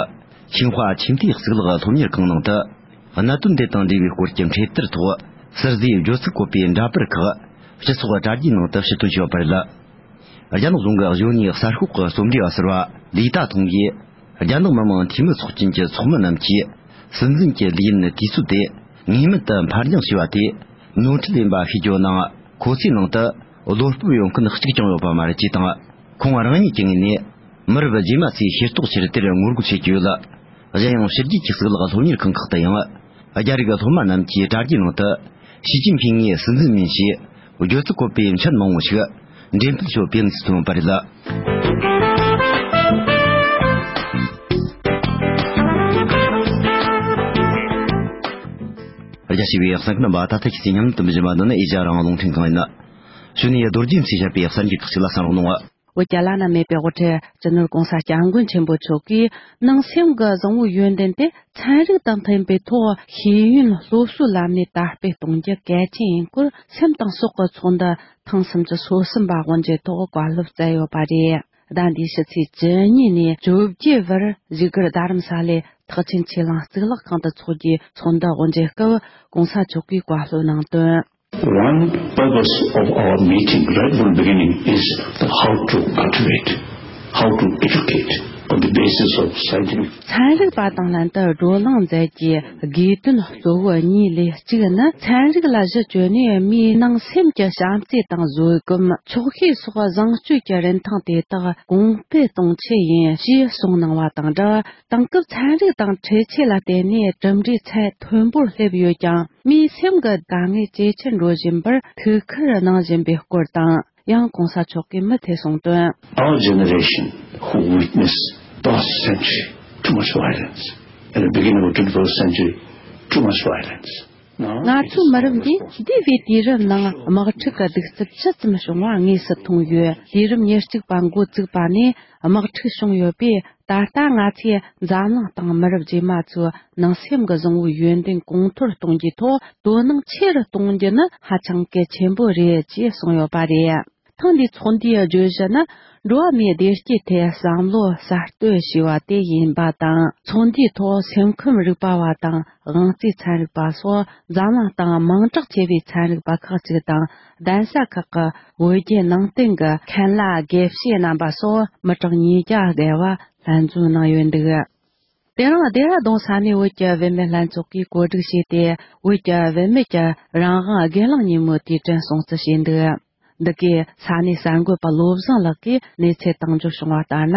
ཆིང་ཧྭ་ཆེས་མཐོའི་གཙུག་ལག་སློབ་གཉེར་ཁང་ནང་དུ། གནད་དོན་དེ་དང་འབྲེལ་བའི་སྐོར་གྱི་འཕྲེད་དར་ཐོག་ཟུར་བཟོས་བརྗོད་ཚིག་བཀོད་པའི་འདྲ་པར་ཁག་སྤྱི་ཚོགས་དྲ་རྒྱའི་ནང་དུ་ཕྱིར་ཐོན་བྱས་པ་རེད། རྒྱ་ནག་གཞུང་གི་གཞོན་ནུའི་གསར་ཤོག་གི་རྩོམ་སྒྲིག་པ་ཟུར་པ་ལི་ཏ་ཐུང་གིས། རྒྱ་ནག་མི་དམངས་འཐུས་མི་ཚོགས་ཆེན་གྱི་ཚོགས་མི་རྣམས་ཀྱིས། སྲིད་འཛིན་གྱི་ལས་ཡུན་དུས་ཚོད་དེ་ངེས་མེད་དུ་འཕར་འགྱངས་བྱས་པ་དེ་ནོར་འཁྲུལ་ཡིན་པ་ཤེས་རྒྱུ་ནང་། ཁོ་ཚོའི་ནང་དུ་བློ་སྤོབས་ཡོད་མཁན་གཅིག་ཀྱང་ཡོད་པ་མ་རེད་ཅེས་དང་། ཁོང་རང་ཉིད་ཀྱི་ངོས་ནས་མི་རབས་རྗེས་མ་ཚོས་ཤེས་རྟོགས་ཆེར་དེར་ངོ་རྒོལ་བྱེད་ཀྱི་ཡོད་ལ། གཞན་ཡང་ཕྱི་རྒྱལ་གྱི་གཙུག་ལག་སློབ་གཉེར་ཁང་ཁག་ཏུ་ཡང་། རྒྱ་རིགས་སློབ་མ་རྣམས་ཀྱིས་དྲ་རྒྱའི་ནང་དུ། ཞི་ཅིན་ཕིང་ངའི་སྲིད་འཛིན་མིན་ཞེས། བརྗོད་ཚིག་བཀོད་པའི་མཆན་མང་བོ་ཞིག་འགྲེམས་སྤེལ་བྱས་པའི་གནས་ཚུལ་ཐོན་པ་རེད། རྒྱ་ཆེ་བའི་གསན་མཁན་རྣམ་པ། ད་ལྟ་ཁྱེད་ཚོས་ཉན་དུ་འབུལ་བཞིན་པ་འདི་ནི་ཨེ་ཤ་ཡ་རང་དབང་རླུང་འཕྲིན་ཁང་ཡིན། གཞུག་ནས་རྡོ་རྗེ་མཚོས་བཤད་པའི་གསར་འགྱུར་ཁག་ཅིག་ལ་གསན་རོགས་གནང་། བོད་ཀྱི་བླ་ན་མེད་པའི་དབུ་ཁྲིད་སྤྱི་ནོར་༸གོང་ས་༸སྐྱབས་མགོན་ཆེན་པོ་མཆོག་གིས་ནང་སེམས་ཀྱི་བཟང་པོའི་ཡོན་ཏན་དེ་ཚན་རིག་དང་མཐུན་པའི་ཐོག་ཤེས་ཡོན་སློབ་གསོའི་ལམ་ནས་དར་སྤེལ་གཏོང་རྒྱུ་གལ་ཆེན་ཡིན་སྐོར་སེམས་དང་སྲོག་གི་ཚོགས་འདུ་ཐེངས་སུམ་ཅུ་སོ་གསུམ་པ་དབུ་འབྱེད་ཐོག་བཀའ་སློབ་སྩལ་ཡོད་པ་རེད། ཟླ་འདིའི་ཕྱི་ཚེས་བཅུ་གཉིས་ནས་བཅོ་བརྒྱད་བར་བཞུགས་སྒར་རྡ་རམ་ས་ལའི་ཐེག་ཆེན་ཆོས་གླིང་གཙུག་ལག་ཁང་དུ་འཚོགས་རྒྱུའི་ཚོགས་འདུ་དབུ་འབྱེད་སྐབས་༸གོང་ས་མཆོག་གིས་བཀའ་སློབ་གནང་དོན། One purpose of our meeting right from the beginning is the how to cultivate, how to educate on the basis of scientific. ཚན་རིག་པ་དང་ལྷན་དུ་བགྲོ་གླེང་མཛད་རྒྱུའི་དགོས་དོན་གཙོ་བོ་གཉིས་ལས་གཅིག་ནི། ཚན་རིག་ལ་གཞི་བཅོལ་ནས་མིའི་ནང་སེམས་ཀྱི་བྱམས་བརྩེ་དང་བཟོད་སྒོམ། ཆོག་ཤེས་སོགས་བཟང་སྤྱོད་ཀྱི་རིན་ཐང་དེ་དག་གོང་འཕེལ་གཏོང་ཆེད་ཡིན་ཞེས་གསུངས་གནང་བ་དང་སྦྲགས། དེང་སྐབས་ཚན་རིག་དང་འཕྲུལ་ཆས་ལ་བརྟེན་ནས་གྲུབ་འབྲས་ཚད་མཐོན་པོར་སླེབས་ཡོད་ཀྱང་། མིའི་སེམས་ཀྱི་དཀའ་ངལ་ཇེ་ཆེར་འགྲོ་བཞིན་པར་ཐུགས་ཁུར་གནང་བཞིན་པའི་སྐོར་དང་། ཡང་གོང་ས་མཆོག་གིས་མུ་མཐུད་གསུངས་དོན། Our generation who witnessed last century too much violence, at the beginning of twenty-first century, too much violence. ང་ཚོའི་མི་རབས་འདིས་འདས་པའི་དུས་རབས་ནང་དམག་འཁྲུག་གི་གདུག་རྩུབ་ཇི་ཙམ་བྱུང་བ་དངོས་སུ་མཐོང་ཡོད། དུས་རབས་ཉེར་གཅིག་པ་འགོ་བཙུགས་པ་ནས་དམག་འཁྲུག་བྱུང་ཡོད་པས། ད་ལྟ་ང་ཚོས་འཛམ་གླིང་སྟེང་མི་རབས་རྗེས་མ་ཚོའི་ནང་སེམས་ཀྱི་བཟང་བོའི་ཡོན་ཏན་གོང་མཐོར་གཏོང་རྒྱུའི་ཐོག་དོ་སྣང་ཆེ་རུ་གཏོང་རྒྱུ་ནི་ཧ་ཅང་གལ་ཆེན་པོ་རེད་ཅེས་གསུངས་ཡོད་པ་རེད། ཐེངས་འདིའི་ཚོགས་འདུའི་བརྗོད་གཞི་ནི། འགྲོ་བ་མིའི་བདེ་སྐྱིད་ཐད་བསམ་བློ་གསར་གཏོད་ཞེས་པ་དེ་ཡིན་པ་དང་། ཚོགས་འདུའི་ཐོག་སེམས་ཁམས་རིག་པ་བ་དང་། དབང་རྩའི་ཚན་རིག་པ་སོགས་འཛམ་གླིང་སྟེང་མིང་གྲགས་ཆེ་བའི་ཚན་རིག་པ་ཁག་ཅིག་དང་། གདན་ས་ཁག་གི་བོད་བརྒྱུད་ནང་བསྟན་གྱི་མཁན་བླ་དགེ་བཤེས་རྣམ་པ་སོགས་མི་གྲངས་ཉིས་བརྒྱ་བརྒལ་བ་ལྷན་འཛོམས་གནང་ཡོད་འདུག། དེ་རིང་ལྡེ་ར་ལྡུན་ས་གནས་བོད་ཀྱི་བུད་མེད་ལྷན་ཚོགས་ཀྱིས་གོ་སྒྲིག་བྱས་ཏེ། བོད་ཀྱི་བུད་མེད་ཀྱི་རང་དབང་སྒེར་ལངས་ཉིན་མོའི་དུས་དྲན་སྲུང་བརྩི་བྱས་འདུག། འདི་གའི་ས་གནས་གསར་འགོད་པ་བློ་བཟང་ལགས་ཀྱིས་གནས་ཚུལ་གཏོང་འཇོག་བྱུང་བ་ལྟར་ན།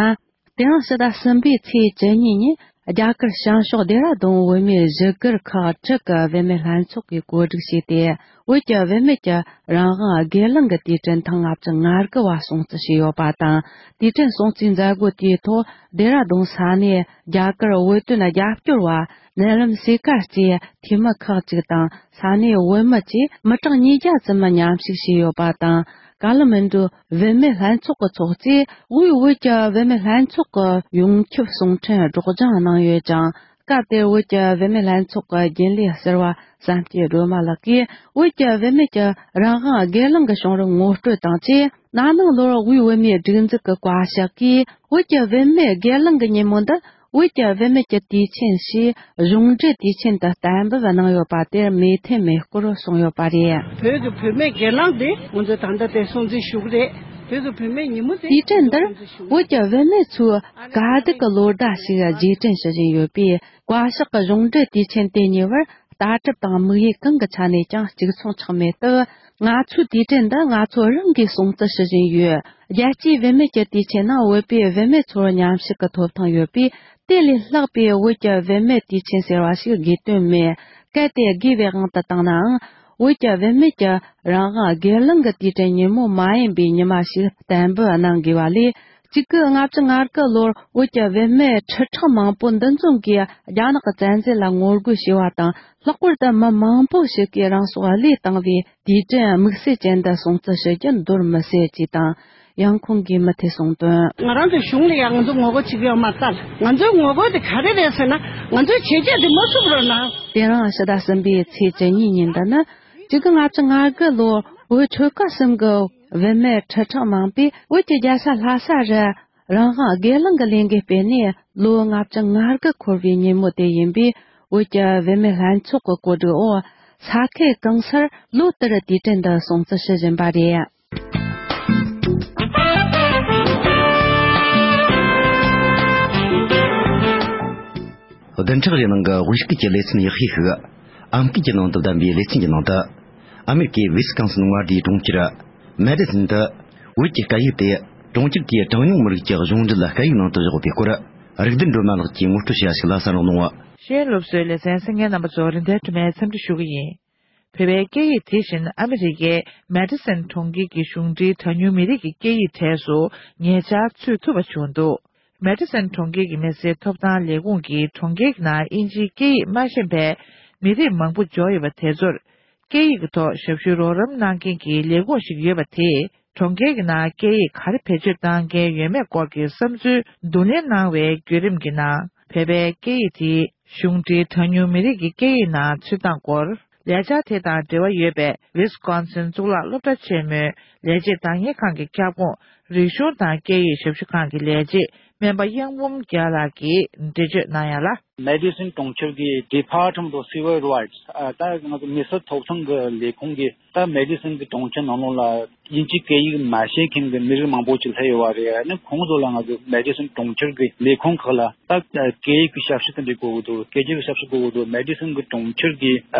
དེ་རིང་ཕྱི་ཟླ་གསུམ་པའི་ཚེས་བཅུ་གཉིས་ཉིན་རྒྱ་གར་བྱང་ཕྱོགས་ལྡེ་ར་ལྡུན་བོད་མིའི་བཞུགས་སྒར་ཁག་དྲུག་གི་བུད་མེད་ལྷན་ཚོགས་ཀྱིས་གོ་སྒྲིག་བྱས་ཏེ། བོད་ཀྱི་བུད་མེད་ཀྱི་རང་དབང་སྒེར་ལངས་ཀྱི་དུས་དྲན་ཐེངས་ལྔ་བཅུ་ང་དགུ་བ་སྲུང་བརྩི་བྱས་ཡོད་པ་དང་། དུས་དྲན་སྲུང་བརྩིའི་མཛད་སྒོ་དེའི་ཐོག་ལྡེ་ར་ལྡུན་ས་གནས་རྒྱ་གར་བོད་དོན་རྒྱབ་སྐྱོར་བ་ནེ་ལམ་སི་ཀར་གྱི་འཐུས་མི་ཁག་ཅིག་དང་། ས་གནས་བོད་མི་བཅས་མི་གྲངས་ཉིས་བརྒྱ་ཙམ་མཉམ་ཞུགས་བྱས་ཡོད་པ་དང་། ཀ་ལ་མན་ཌུ་བུད་མེད་ལྷན་ཚོགས་ཀྱི་ཚོགས་གཙོས་དབུས་བོད་ཀྱི་བུད་མེད་ལྷན་ཚོགས་ཀྱི་ཡོངས་ཁྱབ་གསུང་འཕྲིན་སྒྲོག་སྦྱང་གནང་ཡོད་ཅིང་། སྐབས་དེར་བོད་ཀྱི་བུད་མེད་ལྷན་ཚོགས་ཀྱི་རྒྱུན་ལས་ཟུར་པ་བསམ་གཏན་སྒྲོལ་མ་ལགས་ཀྱིས། བོད་ཀྱི་བུད་མེད་ཀྱི་རང་དབང་སྒེར་ལངས་ཀྱི་བྱུང་རིམ་ངོ་སྤྲོད་དང་བཅས། ན་ནིང་ལོར་དབུས་བོད་མིའི་སྒྲིག་འཛུགས་ཀྱི་བཀའ་ཤག་གིས། བོད་ཀྱི་བུད་མེད་སྒེར་ལངས་ཀྱི་ཉིན་མོ་འདི། བོད་ཀྱི་བུད་མེད་ཀྱི་དུས་ཆེན་ཞེས་གཞུང་འབྲེལ་དུས་ཆེན་དུ་གཏན་འབེབས་གནང་ཡོད་པ་དེར་མོས་མཐུན་མེད་སྐོར་གསུངས་ཡོད་པ་རེད། བོད་ཀྱི་བུད་མེད་སྒེར་ལངས་དེ་ང་ཚོས་ད་ལྟ་དེ་སྲུང་བརྩི་ཞུ་གི་རེད། བོད་ཀྱི་བུད་མེད་ཉིན་མོ་དེ། དུས་དྲན་འདིར་བོད་ཀྱི་བུད་མེད་ཚོས་དཀའ་སྡུག་གི་ལོ་ཟླ་ཞིག་རྗེས་དྲན་ཞུ་བཞིན་ཡོད་པས། བཀའ་ཤག་གི་གཞུང་འབྲེལ་དུས་ཆེན་དེ་ཉེ་བར་ལྟ་གྲུབ་དང་དམིགས་ཡུལ་གང་གི་ཆ་ནས་ཀྱང་གཅིག་མཚུངས་ཆགས་མེད་སྟབས། ང་ཚོའི་དུས་དྲན་འདི་ང་ཚོ་རང་གིས་སྲུང་བརྩི་ཞུ་བཞིན་ཡོད། རྒྱལ་སྤྱིའི་བུད་མེད་ཀྱི་དུས་ཆེན་ནང་བོད་པའི་བུད་མེད་ཚོར་མཉམ་ཞུགས་ཀྱི་ཐོབ་ཐང་ཡོད་པས། དེ་ལས་ལྷག་པའི་བོད་ཀྱི་བུད་མེད་དུས་ཆེན་ཟེར་བ་ཞིག་དགོས་དོན་མེད། གལ་ཏེ་དགོས་པའི་དབང་དུ་བཏང་ནའང་། བོད་ཀྱི་བུད་མེད་ཀྱི་རང་དབང་སྒེར་ལངས་ཀྱི་དུས་དྲན་ཉིན་མོ་མ་ཡིན་པའི་ཉི་མ་ཞིག་གཏན་འབེབས་གནང་དགོས་པ་ལས། གཅིག་དགུ་ལྔ་བཅུ་ང་དགུ་ལོར་བོད་ཀྱི་བུད་མེད་ཁྲི་ཕྲག་མང་པོ་འདུ་འཛོམས་ཀྱིས་རྒྱ་ནག་གི་བཙན་འཛུལ་ལ་ངོ་རྒོལ་བྱས་པ་དང་། ལྷག་པར་དུ་མི་མང་པོ་ཞིག་གིས་རང་སྲོག་བློས་བཏང་བའི་དུས་དྲན་དམིགས་བསལ་ཅན་དུ་སྲུང་བརྩི་ཞུ་རྒྱུ་འདོར་མི་སྲིད་ཅེས་དང་། ཡང་ཁོང་གིས་མུ་མཐུད་གསུངས་དོན། ང་རང་ཚོའི་གཞུང་ལ་ཡང་ང་ཚོ་ངོ་རྒོལ་བྱེད་ཀྱི་ཡོད་མ་རེད། ང་ཚོའི་ངོ་རྒོལ་དེ་ག་རེ་རེད་ཟེར་ན། ང་ཚོའི་བྱས་རྗེས་དེ་མ་བསུབ་རོགས་གནང་། དེ་རིང་ཕྱི་ཟླ་གསུམ་པའི་ཚེས་བཅུ་གཉིས་ཉིན་འདི་ནི་གཅིག་དགུ་ལྔ་བཅུ་ང་དགུ་ལོར་བོད་ཆོལ་ཁ་གསུམ་གྱི་བུད་མེད་ཁྲི་ཕྲག་མང་པོས་བོད་ཀྱི་རྒྱལ་ས་ལྷ་ས་རུ་རང་དབང་སྒེར་ལངས་ཀྱི་ལས་འགུལ་སྤེལ་ནས་ལོ་ལྔ་བཅུ་ང་དགུ་འཁོར་བའི་ཉིན་མོ་དེ་ཡིན་པས། བོད་ཀྱི་བུད་མེད་ལྷན་ཚོགས་ཀྱི་གོ་སྒྲིག་འོག་ས་ཁུལ་གང་སར་ལོ་ལྟར་དུས་དྲན་འདི་སྲུང་བརྩི་ཞུ་བཞིན་པ་རེད། བདུན་ཕྲག་རེའི་ནང་གི་དབུས་སྐད་ཀྱི་ལེ་ཚན་ཡག་ཤོས་ཤིག་ཨམ་སྐད་ཀྱི་ནང་དུ་བདམས་པའི་ལེ་ཚན་གྱི་ནང་དུ། ཨ་མེ་རི་ཀའི་ཝི་སི་ཀོན་སིན་མངའ་སྡེའི་གྲོང་ཁྱེར་མེ་ཌི་སོན་དུ། བོད་ཀྱི་སྐད་ཡིག་དེ་གྲོང་ཁྱེར་གྱི་གྲངས་ཉུང་མི་རིགས་ཀྱི་གཞུང་འབྲེལ་སྐད་ཡིག་ནང་དུ་བཞག་པའི་སྐོར། རིག་ལྡན་སྒྲོལ་མ་ལགས་ཀྱིས་ངོ་སྤྲོད་བྱས་པ་ཞིག་ལྷ་ས་ནས་གནང་བ། གཞན་སློབ་གསོའི་ལེ་ཚན་གསན་མཁན་རྣམ་པ་ཚོར་རིན་ལྡན་སྒྲོལ་མས་འཚམས་འདྲི་ཞུ་གི་ཡིན། བོད་པའི་སྐད་ཡིག་དེ་བཞིན་ཨ་མེ་རི་ཀའི་མེ་ཌི་སོན་གྲོང་ཁྱེར་གྱི་གཞུང་འབྲེལ་གྲངས་ཉུང་མི་རིགས་ཀྱི་སྐད་ཡིག་གྲས་སུ་ཉེ་ཆར་ཚུད་ཐུབ་པ་བྱུང་འདུག། མེ་ཌི་སོན་གྲོང་ཁྱེར་གྱི་མི་སེར་ཐོབ་ཐང་ལས་ཁུངས་ཀྱིས་གྲོང་ཁྱེར་གྱི་ནང་དབྱིན་ཇིའི་སྐད་ཡིག་མ་ཤེས་པའི་མི་རིགས་མང་པོ་འབྱོར་ཡོད་པ་དེ་ཚོར། སྐད་ཡིག་གི་ཐོག་ཞབས་ཞུ་རོགས་རམ་གནང་མཁན་གྱི་ལས་ཁུངས་ཤིག་ཡོད་པ་དེས། གྲོང་ཁྱེར་གྱི་ནང་སྐད་ཡིག་ག་རེ་བེད་སྤྱོད་གཏང་མཁན་ཡོད་མེད་སྐོར་གྱི་བསམ་ཚུལ་བསྡུ་ལེན་གནང་བའི་བརྒྱུད་རིམ་གྱི་ནང་། བོད་པའི་སྐད་ཡིག་དེ་གཞུང་འབྲེལ་གྲངས་ཉུང་མི་རིགས་ཀྱི་སྐད་ཡིག་ནང་ཚུད་སྟངས་སྐོར། ལས་འཆར་དེ་དང་འབྲེལ་བ་ཡོད་པའི་ཝི་སི་ཀོན་སིན་གཙུག་ལག་སློབ་གྲྭ་ཆེན་མོའི་ལས་བྱེད་བདག་གཉེར་ཁང་གི་ཁྱབ་ཁོངས་རིག་གཞུང་དང་སྐད་ཡིག་ཞབས་ཞུ་ཁང་གི་ལས་བྱེད་ སྨན་པ་གཡང་འབུམ་རྒྱལ་ལགས་ཀྱིས་འགྲེལ་བརྗོད་གནང་ཡ་ལ། Medicine གྲོང་ཁྱེར་གྱི་Department of Civil Rights ད་ང་ཚོ་མི་སེར་ཐོབ་ཐང་གི་ལས་ཁུངས་ཀྱིས་ད་Medicine གི་གྲོང་ཁྱེར་ནང་ལོགས་ལ་དབྱིན་ཇིའི་སྐད་ཡིག་མ་ཤེས་མཁན་གྱི་མི་རིགས་མང་པོ་ཅིག་སླེབས་ཡོད་པ་རེད། ཨ་ནི་ཁོང་ཚོ་ལ་ང་ཚོ་Medicine གྲོང་ཁྱེར་གྱི་ལས་ཁུངས་ཁག་ལ་ད་སྐད་ཡིག་གི་ཞབས་ཞུ་དེ་འདྲ་དགོས་ཀྱི་འདུག་སྐད་ཡིག་གི་ཞབས་ཞུ་དགོས་ཀྱི་འདུག Medicine གི་གྲོང་ཁྱེར་གྱི་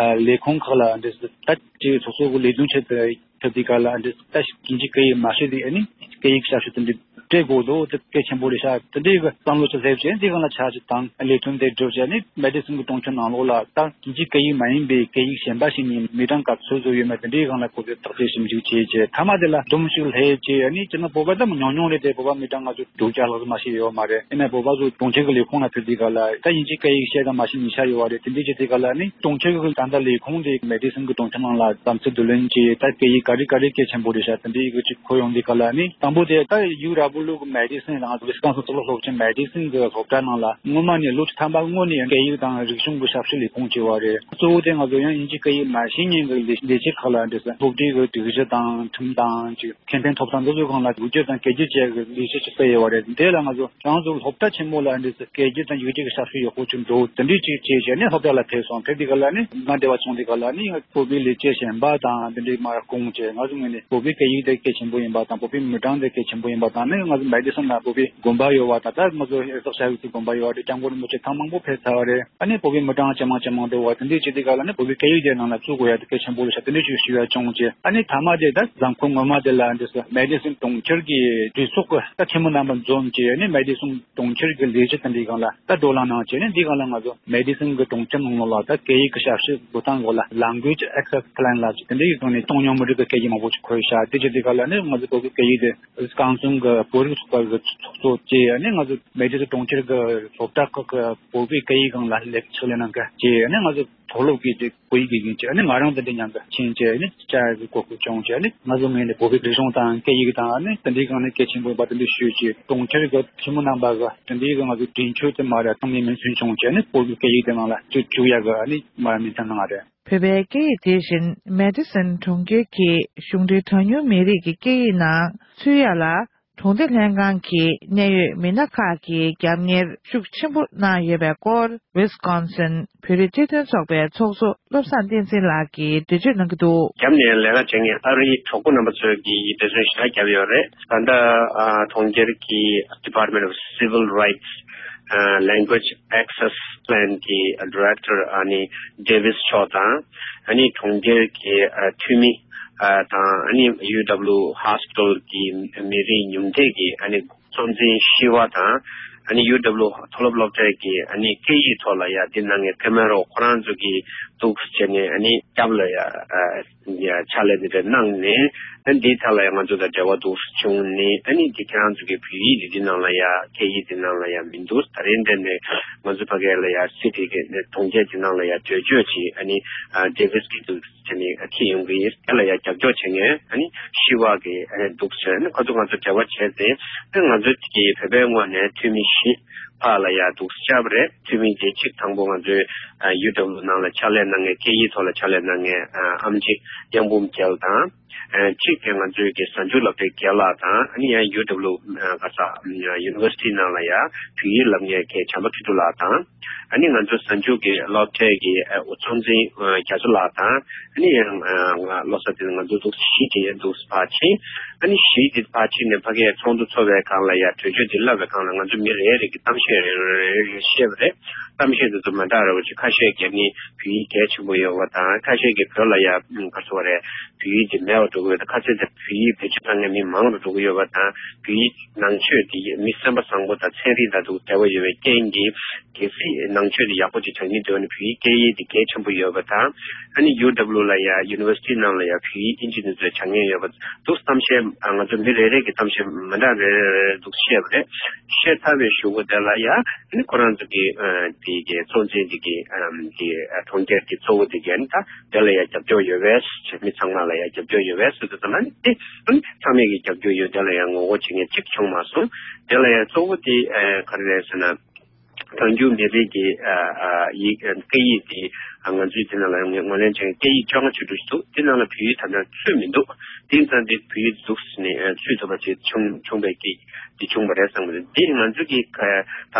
ལས་ཁུངས་ཁག་ལ་འདི་ད་ཅིག་སོ་སོ་གི་ལས་དོན་ཆེད་དུ་ཐབས་དེ་ག་ལ་འདི་ལྟ་ཞིག་དབྱིན་ཇི་སྐད་ཡིག་མ་ཤེས་དེ་ཨ་ནི་སྐད་ཡིག་ཞབས་ཞུ་དེ་འདྲ་སྤྲད་དགོས་འདུག་དེ་གལ་ཆེན་པོ་རེད་ཤག་དེ་འདྲའི་གི་བསམ་བློ་ཅིག་སླེབས་བྱས་འདི་སྒང་ལ་ཆ་ཞིག་དང་ལས་དོན་དེ་བསྒྲུབས་བྱས་ནི་Medicine གི་གྲོང་ཁྱེར་ནང་ལོགས་ལ་ད་དབྱིན་ཇི་སྐད་ཡིག་མ་ཡིན་པའི་སྐད་ཡིག་གཞན་པ་ཞིག་ནས་མི་གྲངས་ག་ཚོད་ཚོད་ཡོད་མེད་དེ་འདྲའི་སྒང་ལ་གོ་བསྡུར་བརྟག་དཔྱད་ཞིབ་འཇུག་བྱས་བྱས་མཐའ་མ་དེ་ལ་སྒྲོམ་ཞིག་སླེབས་བྱས་ནི་སྤྱིར་ན་བོད་པ་ད་མི་ཉུང་ཉུང་རེད་དེ་བོད་པ་མི་གྲངས་ང་ཚོ་དྲུག་བརྒྱ་ལྷག་ཙམ་མ་ཞིག་ཡོད་མ་རེད། ཡིན་ན་བོད་པ་ཚོ་གྲོང་ཁྱེར་གི་ལས་ཁུངས་ལ་ཕེབས་དུས་ག་ལ་ད་དབྱིན་ཇི་སྐད་ཡིག་ཤེས་དང་མ་ཤེས་ཉིན་ཆ་ཡོད་པ་རེད། དེ་འདྲའི་ཅིག་དེ་ག་ལ་ནི་གྲོང་ཁྱེར་གི་ད་ལྟ་ལས་ཁུངས་དེ་Medicine གི་གྲོང་ཁྱེར་ནང་ལ་བསམ་ཚུལ་བསྡུ་ལེན་གྱིས་ད་སྐད་ཡིག་ག་རེ་ག་རེ་གལ་ཆེན་པོ་རེད་ཤག་དེ་འདྲའི་ཡིག་ཅིག་གོ་ཡོང་དུས་ག་ལ་ནི་དང་པོ་དེ་ད་ཡུ་ར་བུ་ལུག་Medicine རང་Wisconsin གཙུག་ལག་སློབ་ཆེན་Medicine གི་སློབ་གྲྭ་ནང་ལ་སྔོན་མ་ནས་ལོ་བཅུ་ཐམ་པ་སྔོན་ནས་ཡང་སྐད་ཡིག་དང་རིག་གཞུང་གི་ཞབས་ཞུ་ལས་ཁུངས་བྱས་པ་རེད། གཙོ་བོ་དེ་ང་ཚོ་ཡང་དབྱིན་ཇི་སྐད་ཡིག་མ་ཤེས་མཁན་གི་ལས་ལས་བྱེད་ཁག་ལ་འདྲ་ས་སློབ་ཁྲིད་གི་སྒྲིག་གཞི་དང་ཁྲིམས་དང་ཅིག་ཁེ་ཕན་ཐོབ་ཐང་འདི་ཚོའི་སྒང་ལ་བསྒྱུར་བཅོས་དང་བསྒྱུར་བཅོས་བྱས་ཀྱི་ལས་གཞི་ཞིག་སྤེལ་ཡོད་པ་རེད། འདི་ལ་ང་ཚོ་རང་ཚོ་སློབ་གྲྭ་ཆེན་མོ་ལ་འདི་ཚོ་བསྒྱུར་བཅོས་དང་བསྒྱུར་བཅོས་ཀྱི་ཞབས་ཞུ་ཡག་པོ་ཅིག་འདུག་དེ་འདྲའི་ཅིག་བྱས་བྱས་ནས་སློབ་གྲྭ་ལ་ཕེབས་སོང་། ཕེབས་དུས་ག་ལ་ནི་ང་འབྲེལ་བ་བྱུང་དུས་ག་ལ་ནི་བོད་པའི་ལས་བྱེད་གཞན་པ་དང་དེ་འདྲའི་མར་སྐུང་བྱས་ང་ཚོ་ངོས་ནས་བོད་པའི་སྐད་ཡིག་དེ་གལ་ཆེན་པོ་ཡིན་པ་དང་བོད་པའི་མི་གྲངས་དེ་གལ་ཆེན་པོ་ཡིན་པ་དང་ནི་ང་ཚོ་Medicine ལ་བོད་པའི་དགོན་པ་ཡོད་པ་དང་ད་ལྟ་ང་ཚོ་ཧེ་སོག་ཤ་ཡུ་ཚི་དགོན་པ་ཡོད་པ་དེ་སྐྱབས་མགོན་རིན་པོ་ཆེ་ཐེངས་མང་པོ་ཕེབས་ཚར་བ་རེད། ཨ་ནི་བོད་པའི་མི་གྲངས་ཇེ་མང་ཇེ་མང་འགྲོ་བ་དེ་འདྲའི་བྱེད་དུས་ག་ལ་ནི་བོད་པའི་སྐད་ཡིག་དེ་ནང་ལ་བཙུགས་དགོས་ཡ་དེ་གལ་ཆེན་པོ་རེད་ཤག་དེ་འདྲའི་ཅིག་ཞུ་ཡ་བྱུང་རྗེས་ཨ་ནི་མཐའ་མ་དེ་ད་གཟའ་འཁོར་སྔོན་མ་དེ་ལ་འདི་སུ་Medicine གྲོང་ཁྱེར་གྱི་གྲོས་ཚོགས་ཀྱི་ད་ཐེངས་མ་རྣམ་པ་འཛོམས་རྗེས་ཨ་ནི་Medicine གྲོང་ཁྱེར་གྱི་ལས་བྱེད་དེ་འདྲའི་སྒང་ལ་ད་བགྲོ་གླེང་གནང་རྗེས་ནི་འདི་སྒང་ལ་ང་ཚོ་Medicine གི་གྲོང་ཁྱེར་ནང་ལོགས་ལ་ད་སྐད་ཡིག་གི་ཞབས་ཞུ་འགྲོ་སྟངས་སྐོར་ལ་Language Access Plan ལ་དེ་འདྲའི་སྒང་ནས་གཏོང་མྱོང་མི་རིགས་ཀྱི་སྐད་ཡིག་མང་པོ་ཞིག་འཁོད་ཤག་དེ་བྱེད་དུས་ག་ལ་ནི་ང་ཚོ་བོད་ཀྱི་སྐད་ཡིག་དེ་Wisconsin གི་བོད་རིགས་ཚོགས་པ་གི་ཚོགས་གཙོ་བཅས་ནི་ང་ཚོ་Medicine གྲོང་ཁྱེར་གྱི་སློབ་གྲྭ་ཁག་གི་བོད་པའི་སྐད་ཡིག་སྒང་ལ་ལས་ཕྱག་ལས་གནང་མཁན་བཅས་ནི་ང་ཚོ་མཐོ་སློབ་ཀྱི་དེ་བོད་ཡིག་དགེ་རྒན་བཅས་ནི་ང་རང་དང་དེ་མཉམ་དུ་ཕྱིན་བཅས་ནི་བཅར་གྱི་གོ་སྐབས་བྱུང་བཅས་ནི་ང་ཚོ་ངོས་ནས་བོད་པའི་རིག་གཞུང་དང་སྐད་ཡིག་དང་ནི་དེ་འདྲའི་སྒང་ནས་གལ་ཆེན་པོ་ཡིན་པ་དེ་འདྲ་ཞུས་བཅས་གྲོང་ཁྱེར་གྱི་ཐུན་མོང་རྣམ་པ་གི་དེ་འདྲའི་གི་ང་ཚོ་མགྲིན་ཆོད་དེ་མ་ར་ཚང་མས་མིང་མཚོན་བྱུང་བཅས་ནི་བོད་ཀྱི་སྐད་ཡིག་དེ་ནང་ལ་བཅུག་བཅུག་ཡ་གི་ནི་མ་ར་མིང་མཚན་གནང་བ་རེད། བོད་པའི་སྐད་ཡིག་དེ་བཞིན་Medicine གྲོང་ཁྱེར་གྱི་གཞུང་འབྲེལ་གྲངས་ཉུང་མི་རིགས་ཀྱི་སྐད་ཡིག་ནང་ཚུད་ཡ་ལ་གྲོང་སྡེ་ལྷན་ཁང་གི་གནད་ཡོད་མི་སྣ་ཁག་གིས་རྒྱབ་གཉེར་ཤུགས་ཆེན་པོ་གནང་ཡོད་པའི་སྐོར་Wisconsin བོད་རིགས་སྤྱི་མཐུན་ཚོགས་པའི་ཚོགས་གཙོ་བློ་བཟང་བསྟན་འཛིན་ལགས་ཀྱིས་འགྲེལ་བརྗོད་གནང་གི་འདུག་རྒྱབ་ནས་ལས་ཀ་བྱེད་མཁན་ཨ་རིའི་གྲོགས་པོ་རྣམ་པ་ཚོས་ཀྱིས་འགྲེལ་བརྗོད་ཞེ་དྲག་བརྒྱབ་ཡོད་རེད། ད་ལྟ་ཨ་གྲོང་ཁྱེར་གྱི་Department of Civil Rights ཨ་Language Access Plan གྱི་Director ཨ་ནི་Davis མཆོག་དང་ཨ་ནི་གྲོང་ཁྱེར་གྱི་ཨ་འཐུས་མི་ཨ་དང་ཨ་ནི་ཡུ་ཌབ་ལུ་Hospital གྱི་མི་རིགས་ཉུང་མཐའི་གི་ཨ་ནི་གཙོ་འཛིན་ཤི་བ་དང་ཨ་ནི་ཡུ་ཌབ་ལུ་མཐོ་སློབ་སློབ་གྲྭའི་གི་ཨ་ནི་སྐད་ཡིག་ཐོག་ལ་ཡ་འདི་གནང་མཁན་ཀེ་མེ་རོ་ཁོ་རང་ཚོ་གི་འདུག་བྱས་ནས་ཨ་ནི་སྐྱབས་ལ་ཡ་ཨ་ཡ་ཕྱག་ལས་འདི་འདྲ་གནང་ནས་ཨ་ནི་འདིའི་ཐད་ལ་ཡ་ང་ཚོ་དང་འབྲེལ་བ་འདུག་བྱུང་ནས་ཨ་ནི་འདི་ཁྱེད་རང་ཚོ་གི་བོད་ཡིག་འདི་འདི་ནང་ལ་ཡ་སྐད་ཡིག་འདི་ནང་ལ་ཡ་མི་འདུག་ད་རིང་འདི་ནས་ང་ཚོ་ཕ་གི་ལ་ཡ་སི་ཊི་གི་གྲོང་ཁྱེར་འདི་ནང་ལ་ཡ་གྲོས་ཆོད་ཅིག་ཨ་ནི་ཨ་ཌེ་ཝིས་གི་འདུག་བྱས་ནས་ཁྲིད་ཡོང་གི་ཡིན། དེ་ལ་ཡང་རྒྱབ་སྐྱོར་བྱེད་མཁན་ཨ་ནི་ཤི་བ་གི་ཨ་ནི་འདུག་ཟེར་ནས་ཁོ་ཚོ་ང་ཚོ་འབྲེལ་བ་བྱས་ཏེ་ཨ་ང་ཚོ་གི་བོད་པའི་ངོས་ནས་འཐུས་མི་བཞི་ཕར་ལ་ཡང་འདུག་བཅར་བ་རེད། འཐུས་མི་དེ་གཅིག་དང་པོ་ང་ཚོའི་ཨ་ཡུ་ཌབ་ལུ་ནང་ལ་ཕྱག་ལས་གནང་མཁན་སྐད་ཡིག་ཐོག་ལ་ཕྱག་ལས་གནང་མཁན་ཨ་ཨེམ་ཆི་གཡང་འབུམ་རྒྱལ་དང་ཨ་གཅིག་གི་ང་ཚོའི་གི་གཟའ་མཇུག་སློབ་གྲྭའི་རྒན་ལགས་དང་ཨ་ནི་ཡང་ཡུ་ཌབ་ལུ་ཨ་ག་ས་ཡུ་ནི་ཝར་སི་ཊི་ནང་ལ་ཡང་བོད་ཡིག་བསླབ་མཁན་གི་བྱམས་པ་མཁས་གྲུབ་ལགས་དང་། ཨ་ནི་ང་ཚོ་གཟའ་མཇུག་གི་སློབ་གྲྭའི་གི་ཨ་གཙོ་འཛིན་ཨ་རྒྱ་མཚོ་ལགས་དང་ཨ་ནི་ཡང་ཨ་ང་བློ་བཟང་དེ་ང་ཚོ་འདུག་བཞི་དེ་འདུག་ཕར་ཕྱིན། ཨ་ནི་བཞི་དེ་ཕར་ཕྱིན་ནས་ཕ་གིའི་ཚོགས་འདུ་ཚོགས་པའི་སྒང་ལ་ཡ་གྲོས་ཆོད་དེ་བསླབ་པའི་སྒང་ལ་ང་ཚོ་མི་རེ་རེ་གི་གཏམ་བཤད་རེ་རེ་རེ་རེ་བཤད་པ་རེད། གཏམ་བཤད་དེ་ཚོ་མ་འདྲ་རེ་བ་ཅིག་ཁ་ཤས་ཀྱིས་ནི་བོད་ཡིག་གལ་ཆེན་པོ་ཡོད་པ་དང་ཁ་ཤས་ཀྱིས་བོད་ལ་ཡ་ག་ཚོད་རེད་བོད་ཡིག་དེ་མེད་པ་འགྲོ་གི་ཡོད་དང་ཁ་ཚོད་དེ་བོད་ཡིག་བེད་སྤྱོད་གཏོང་མཁན་མི་མང་རུ་འགྲོ་གི་ཡོད་པ་དང་བོད་ཡིག་ནང་ཆོས་དེ་མི་སེམས་པ་བཟང་པོ་དང་ཚན་རིག་དང་དུ་འབྲེལ་བ་ཡོད་པའི་རྐྱེན་གྱིས་གལ་སྲིད་ནང་ཆོས་དེ་ཡག་པོ་ཅིག་སྦྱང་གི་འདོད་ན་བོད་ཡིག་སྐད་ཡིག་དེ་གལ་ཆེན་པོ་ཡོད་པ་དང་ཨ་ནི་ཡུ་ཌབ་ལུ་ལ་ཡ་ཡུ་ནི་ཝར་སི་ཊི་ནང་ལ་ཡ་བོད་ཡིག་ཨིན་ཇི་ནི་ཚོས་སྦྱང་མཁན་ཡོད་པ་འདུག་གཏམ་བཤད་ང་ཚོ་མི་རེ་རེ་གི་གཏམ་བཤད་མི་འདྲ་རེ་རེ་རེ་རེ་འདུག་བཤད་པ་རེད། བཤད་ཚར་བའི་གཞུག་གུ་དེ་ལ་ཡ་ཨ་ནི་ཁོ་རང་ཚོ་གི་དེ་གི་གཙོ་འཛིན་དེ་གི་དེ་གྲོང་ཁྱེར་གྱི་གཙོ་བོ་དེ་གི་ཨ་ནི་ད་དེ་ལ་ཡ་རྒྱབ་སྐྱོར་ཡོད་པས་མི་ཚང་མ་ལ་ཡ་རྒྱབ་སྐྱོར་ཡོད་པས་ཟེར་དུས་ཙམ་ལ་ནི་དེ་ཨ་ནི་ཚང་མས་ཀྱི་རྒྱབ་སྐྱོར་ཡོད་དེ་ལ་ཡ་ངོ་རྒོལ་བྱེད་མཁན་གཅིག་བྱུང་མ་སོང་། དེ་ལ་ཡ་གཙོ་བོ་དེ་ག་རེ་རེད་ཟེར་ན། གྲངས་ཉུང་མི་རིགས་ཀྱི་ཨ་ཨ་ཡིག་སྐད་ཡིག་དེ་ང་ཚོའི་དེ་ནང་ལ་ངོས་ལེན་བྱེད་མཁན་སྐད་ཡིག་བཅོ་ལྔ་བཅུ་དྲུག་ཞིག་འདུག་དེ་ནང་ལ་བོད་ཡིག་ད་ལྟ་ཚུད་མི་འདུག་དེ་ཙང་དེ་བོད་ཡིག་འཛུགས་ནས་ཚུད་ཐུབ་པ་ཅིག་བྱུང་བྱུང་བའི་སྐད་འདི་བྱུང་བ་རེད་བསམ་གི་འདུག་འདི་ང་ཚོ་གི་ད་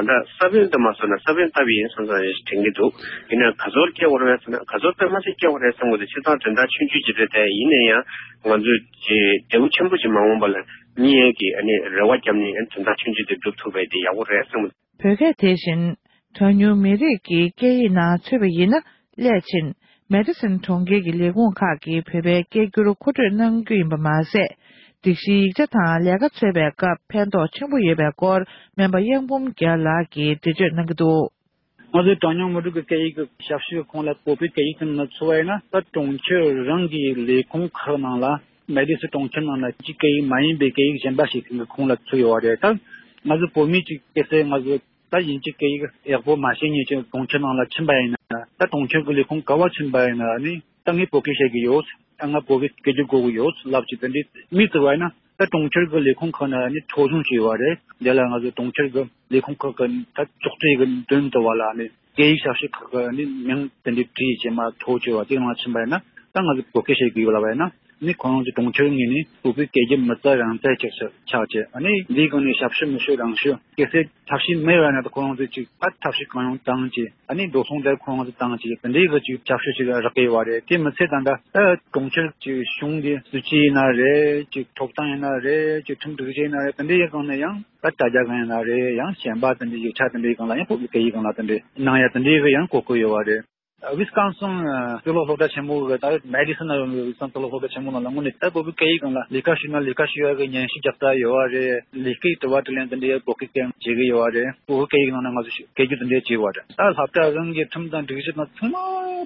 ལྟ་ས་བོན་དུ་མ་སོང་ན་ས་བོན་བཏབ་ཡིན་སོང་ཙང་དྲན་གྱི་འདུག་ཡིན་ན་ག་ཚོད་སྐྱེ་བ་རེད་ཟེར་ན་ག་ཚོད་དཔེ་མ་སྲིད་སྐྱེ་བ་རེད་བསམ་གི་འདུག་བྱས་ཙང་དོན་དག་ཆུང་ཆུང་ཅིག་རེད་དེ། ཡིན་ན་ཡང་ང་ཚོས་བདེ་པོ་ཆེན་པོ་ཅིག་མ་འོངས་པ་ལ་གཉིས་ཡན་གྱི་ཨ་ནི་རེ་བ་བརྒྱབ་ནས་དོན་དག་ཆུང་ཆུང་དེ་སྒྲུབ་ཐུབ་པ་དེ་ཡག་པོ་རེད་བསམ་གི་འདུག་བོད་སྐད་དེ་བཞིན་གྲངས་ཉུང་མི་རིགས་ཀྱི་སྐད་ཡིག་ནང་ཚུད་པ་ཡིན་ན། སླད་ཕྱིན་མེ་ཌི་སན་གྲོང་ཁྱེར་གྱི་ལས་ཁུངས་ཁག་གིས་བོད་པའི་སྐད་སྒྱུར་མཁོ་སྤྲོད་གནང་རྒྱུ་ཡིན་པ་མ་ཟད། སྒྲིག་གཞིའི་ཡིག་ཆ་དང་ལས་ཀ་འཚོལ་བའི་སྐབས་ཕན་ཐོགས་ཆེན་པོ་ཡོད་པའི་སྐོར་སྨན་པ་གཡང་འབུམ་རྒྱལ་ལགས་ཀྱིས་འགྲེལ་བརྗོད་གནང་གི་འདུག་ང་ཚོའི་གྲངས་ཉུང་མི་རིགས་ཀྱི་སྐད་ཡིག་གི་ཞབས་ཞུའི་ཁོངས་ལ་བོད་པའི་སྐད་ཡིག་དེ་ནང་ཚུད་པ་ཡིན་ན། ད་གྲོང་ཁྱེར་རང་གི་ལས་ཁུངས་ཁག་ནང་ལ་མེ་ཌི་སན་གྲོང་ཁྱེར་ནང་ལ་སྤྱི་སྐད་ཡིག་མ་ཡིན་པའི་སྐད་ཡིག་གཞན་པ་ཞིག་གི་ཁོངས་ལ་ཚུད་ཡོད་པ་རེད། ད་ང་ཚོ་བོད་མི་གཅིག་སྐད་ཟེར་ང་ཚོ་ད་ཡིན་གཅིག་སྐད་ཡིག་ཡག་པོ་མ་ཤེས་མཁན་ཅིག་གྲོང་ཁྱེར་ནང་ལ་ཕྱིན་པ་ཡིན་ན། ད་གྲོང་ཁྱེར་གྱི་ལས་ཁུངས་ག་པར་ཕྱིན་པ་ཡིན་ན་ནི། ད་ངས་བོད་སྐད་བཤད་ཀྱི་ཡོད། ད་ང་བོད་སྐད་སྐད་སྒྱུར་དགོས་ཀྱི་ཡོད་ལབ་ཅིག་དེ་འདྲའི་མི་ཚོ་བ་ཡིན་ན། ད་གྲོང་ཁྱེར་གྱི་ལས་ཁུངས་ཁག་ནས་ནི་ཐོ་གཞུང་བྱས་ཡོད་པ་རེད། དེ་ལ་ང་ཚོ་གྲོང་ཁྱེར་གྱི་ལས་ཁུངས་ཁག་གི་ད་ཅོག་ཙེ་གི་མདུན་དུ་བ་ལ་ནི་སྐད་ཡིག་ཞབས་ཞུ་ཁག་གི་ནི་མིང་དེ་འདྲའི་བྲིས་བྱས་མ་ཐོ་བྱས་པ་དེ་ནང་ཕྱིན་པ་ཡིན་ན། ད་ང་ཚོ་བོད་སྐད་བཤད་ཀྱི་ཡོད་ལབ་པ་ཡིན་ན། ནི་ཁོ་རང་ཚོ་གྲོང་ཁྱེར་ངོས་ནས་བོད་པའི་སྐད་སྒྱུར་མི་རྩ་རང་རྩལ་ཅིག་ཆགས་བྱས། ཨ་ནི་འདིའི་སྒང་ནས་ཞབས་ཞུ་མི་ཞུ་རང་ཞུ་སྐད་ཆ་ཐབས་ཤེས་མེད་པ་ན། ད་ཁོ་རང་ཚོས་ཅིག་ད་ཐབས་ཤེས་གང་ཡོང་བཏང་བྱས། ཨ་ནི་འགྲོ་སོང་དེ་ཁོ་རང་ཚོས་བཏང་བྱས། དེ་འདྲའི་གི་ཅིག་ཞབས་ཞུ་ཞིག་རག་གི་ཡོད་པ་རེད། དེ་མི་ཚད་ད་ལྟ་ད་གྲོང་ཁྱེར་གྱི་གཞུང་གི་སྲིད་ཇུས་ཡིན་ན་རེད། ཅིག་ཐོབ་ཐང་ཡིན་ན་རེད། ཅིག་ཁྲིམས་སྒྲིག་གཞི་ཡིན་ན་རེད། དེ་འདྲའི་སྒང་ནས་ཡང་ད་དྲ་རྒྱ་སྒང་ཡིན་ན་རེད། ཡང་གཞན་པ་དེ་འདྲའི་ཡིག་ཆ་དེ་འདྲའི་སྒང་ལ་ཡང་བོད་ཀྱི་སྐད་ཡིག་སྒང་ལ་དེ་འདྲའི་གནང་ཡ་དེ་འདྲའི་གི་ཡང་གོ་སྐབས་ཡོད་པ་རེད། ཝི་སི་ཀོན་སིན་གཙུག་ལག་སློབ་གྲྭ་ཆེན་མོ་གི་ད་མེ་ཌི་སན་ན་ཡོད་པའི་ཝི་སི་ཀོན་སིན་གཙུག་ལག་སློབ་གྲྭ་ཆེན་མོ་ནང་ལ་དངོས་གནས་ད་བོད་ཀྱི་སྐད་ཡིག་སྒང་ལ་ལས་ཀ་ཞུས་ན་ལས་ཀ་ཞུ་ཡག་གི་སྙན་ཞུ་རྒྱག་ས་ཡོད་པ་རེད། ལས་ཀའི་དྲི་བ་དྲིས་ལན་དེ་འདྲའི་བོད་སྐད་སྐད་བྱེད་ཀྱི་ཡོད་པ་རེད། བོད་ཀྱི་སྐད་ཡིག་ནང་ན་ང་ཚོ་སྐད་སྒྱུར་དེ་འདྲའི་བྱེད་ཀྱི་ཡོད་པ་རེད། ད་སློབ་གྲྭ་རང་གི་ཁྲིམས་དང་སྒྲིག་གཞི་དང་ཚང་མ་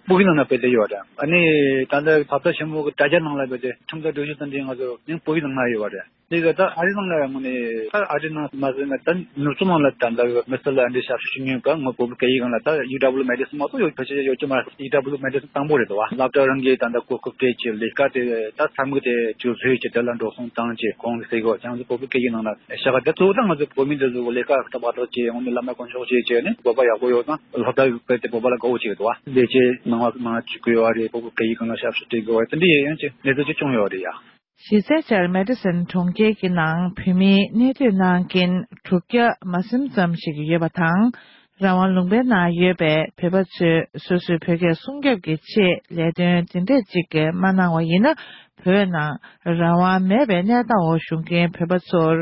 བོད་ཀྱི་ནང་ན་སྤེལ་བསྡད་ཡོད་པ་རེད། ཨ་ནི་ད་ལྟ་སློབ་གྲྭ་ཆེན་མོ་གི་དྲ་རྒྱ་ནང་ལ་སྤེལ་ཏེ་ཁྲིམས་དང་སྒྲིག་གཞི་དེ་འདྲའི་ང་ཚོ་ཡང་བོད་ཀྱི་ནང་ན་ཡོད་པ་རེད། དེ་ག་ད་ཨ་རི་ནང་ལ་ཡང་ངོ་ནས་ད་ཨ་རི་ནང་མ་ཟད་ན་ད་ནུབ་ཕྱོགས་ནང་ལ་ད་ལྟ་མི་སེར་ལ་འདི་ཞབས་ཞུ་ཞུ་མྱོང་ག་ངོ་བོད་པའི་སྐད་ཡིག་སྒང་ལ་ད་ཡུ་ཌབ་ལུ་མེ་ཌི་སན་མ་གཏོགས་ཡོད་ཕལ་ཆེར་ཡོད་ཀྱི་མ་རེད། ཡུ་ཌབ་ལུ་མེ་ཌི་སན་དང་པོ་རེད་དོ། སློབ་གྲྭ་རང་གིས་ད་ལྟ་གོ་སྐབས་སྤྲད་ཀྱི་ལས་ཀ་དེ་ད་ས་མིག་དེ་བཅུ་བཟོས་ཀྱི་དེ་ལ་འགྲོ་སོང་བཏང་ཀྱི་ཁོང་གི་སེ་གོ་ཅང་ཚོ་བོད་པའི་སྐད་ཡིག་ནང་ལ་ཤ་ག་དེ་གཙོ་བོ་ད་ང་ཚོ་བོད་མི་འདི་ཚོ་ལས་ཀ་ད་བར་ཐག་བཅད་ཡོང་ནས་བླ་མ་དཀོན་མཆོག་བཅས་བྱས་ནས་བོད་པ་ཡག་པོ་ཡོད་ཙང་སློབ་གྲྭ་སྤེལ་ཏེ་བོད་པ་ལ་དགའ་བོ་བྱེད་ཀྱི་འདུག་བ། ལས་བྱེད་ནང་བ་མང་བ་བཅུག་གི་ཡོད་རེད། བོད་པའི་སྐད་ཡིག་སྒང་ལ་ཞབས་ཞུ་སྤྲད་དགོས་པ་དེ་འདྲ་ཡང་ཅིག་གནས་ཚུལ་ཅིག་བྱུང་ཡོད་རེད་ཡ། གཞི་རྩའི་ཆར་མེ་ཌི་སན་གྲོང་ཁྱེར་གྱི་ནང་བོད་མིའི་གནས་སྡོད་གནང་མཁན་དྲུག་བརྒྱ་མ་ཟིན་ཙམ་ཞིག་ཡོད་པ་དང་། རང་དབང་ལུང་པའི་ནང་ཡོད་པའི་བོད་པ་ཚོས་སོ་སོའི་བོད་སྐད་སྲུང་སྐྱོབ་ཀྱི་ཆེད་ལས་དོན་འདི་འདྲས་ཅིག་མ་གནང་བ་ཡིན་ན། བོད་ནང་རང་དབང་མེད་པའི་གནས་སྟངས་འོག་བཞུགས་མཁན་བོད་པ་ཚོར་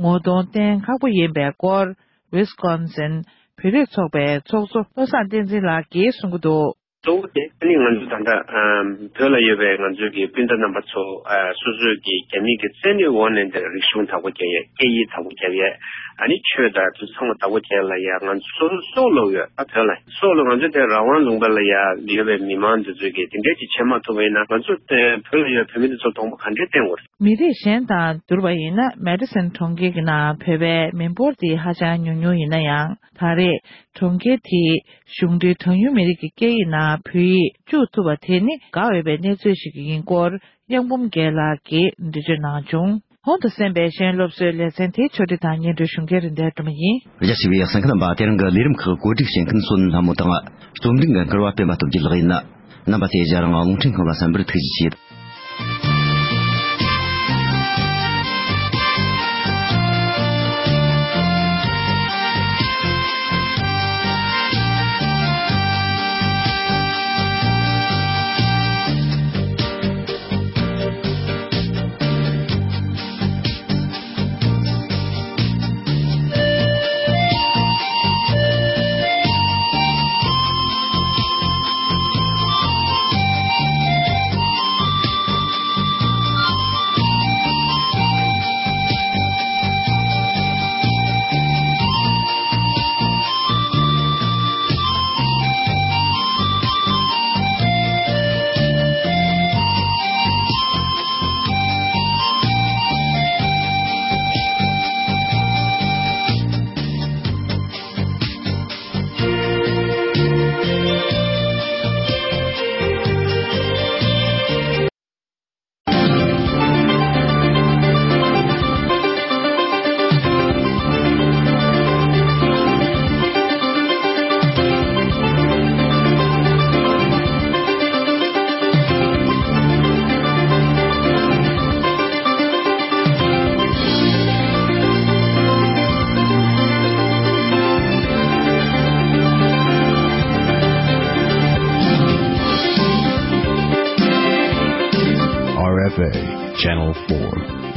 ངོ་གདོང་བསྟན་ཁག་པོ་ཡིན་པའི་སྐོར། ཝི་སི་ཀོན་སིན་བོད་རིགས་ཚོགས་པའི་ཚོགས་གཙོ་བློ་བཟང་བསྟན་འཛིན་ལགས་ཀྱིས་གསུང་གི་འདུག་གཙོ་བོ་དེ་ཨ་ནི་ང་ཚོ་ད་ལྟ་ཨམ་བོད་ལ་ཡོད་པའི་ང་ཚོའི་གི་སྤུན་ཟླ་རྣམ་པ་ཚོ་ཨ་སོ་སོའི་གི་རྒྱ་མི་གི་བཙན་གནོན་འོག་ནས་འདིར་རིག་གཞུང་བདག་པོ་རྒྱབ་ཡས། སྐད་ཡིག་བདག་པོ་རྒྱབ་ཡས། ཨ་ནི་ཆོས་དང་དེ་ཚང་མ་བདག་པོ་རྒྱབ་ལ་ཡ་ང་ཚོ་སོ་སོ་སྲོག་ལོག་ཡོད། ཨ་བོད་ལ་སྲོག་ལོག་ང་ཚོ་དེ་རང་དབང་ལུང་པ་ལ་ཡ་ཡོད་པའི་མི་མང་འདི་ཚོའི་གི་དེ་འདྲས་ཀྱི་བྱེད་མ་ཐུབ་པ་ཡིན་ན་ང་ཚོ་དེ་བོད་ལ་ཡོད་བོད་མི་འདི་ཚོ་གདོང་པ་ག་འདྲས་བསྟན་དགོས་རེད། མི་རིགས་གཞན་དང་བསྡུར་བ་ཡིན་ན་མེ་ཌི་སན་གྲོང་ཁྱེར་གྱི་ནང་བོད་པའི་མི་འབོར་དེ་ཧ་ཅང་ཉུང་ཉུང་ཡིན་ན་ཡང་། ད་རེས་གྲོང་ཁྱེར་དེའི་གཞུང་འབྲེལ་གྲངས་ཉུང་མི་རིགས་ཀྱི་སྐད་ཡིག་ནང་བོད་ཡིག་བཅུག་ཐུབ་པ་དེ་ནི་དགའ་འོས་པའི་གནས་ཚུལ་ཞིག་ཡིན་སྐོར་གཡང་འབུམ་རྒྱལ་ལགས་ཀྱིས་འགྲེལ་བརྗོད་གནང་བྱུང་། ཁོང་དུ་གསན་པའི་གཞན་སློབ་གསོའི་ལེ་ཚན་དེའི་ཕྱོགས་སྒྲིག་དང་སྙན་སྒྲོན་ཞུ་མཁན་རིན་ལྡན་སྒྲོལ་མ་ཡིན། རྒྱ་ཆེ་བའི་གསན་མཁན་རྣམ་པ། དེ་རིང་གི་ལས་རིམ་ཁག་གོ་སྒྲིག་བྱེད་མཁན་བསོད་ནམས་ལྷ་མོ་དང་། རྩོམ་སྒྲིག་གི་འགུལ་བ་སྤེན་པ་སྟོབས་རྒྱལ་ལགས་ཡིན། རྣམ་པ་ཚོས་ང་རླུང་འཕྲིན་ཁང་ལ་གསན་པར་ཐུགས་རྗེ་ཆེ། Channel four.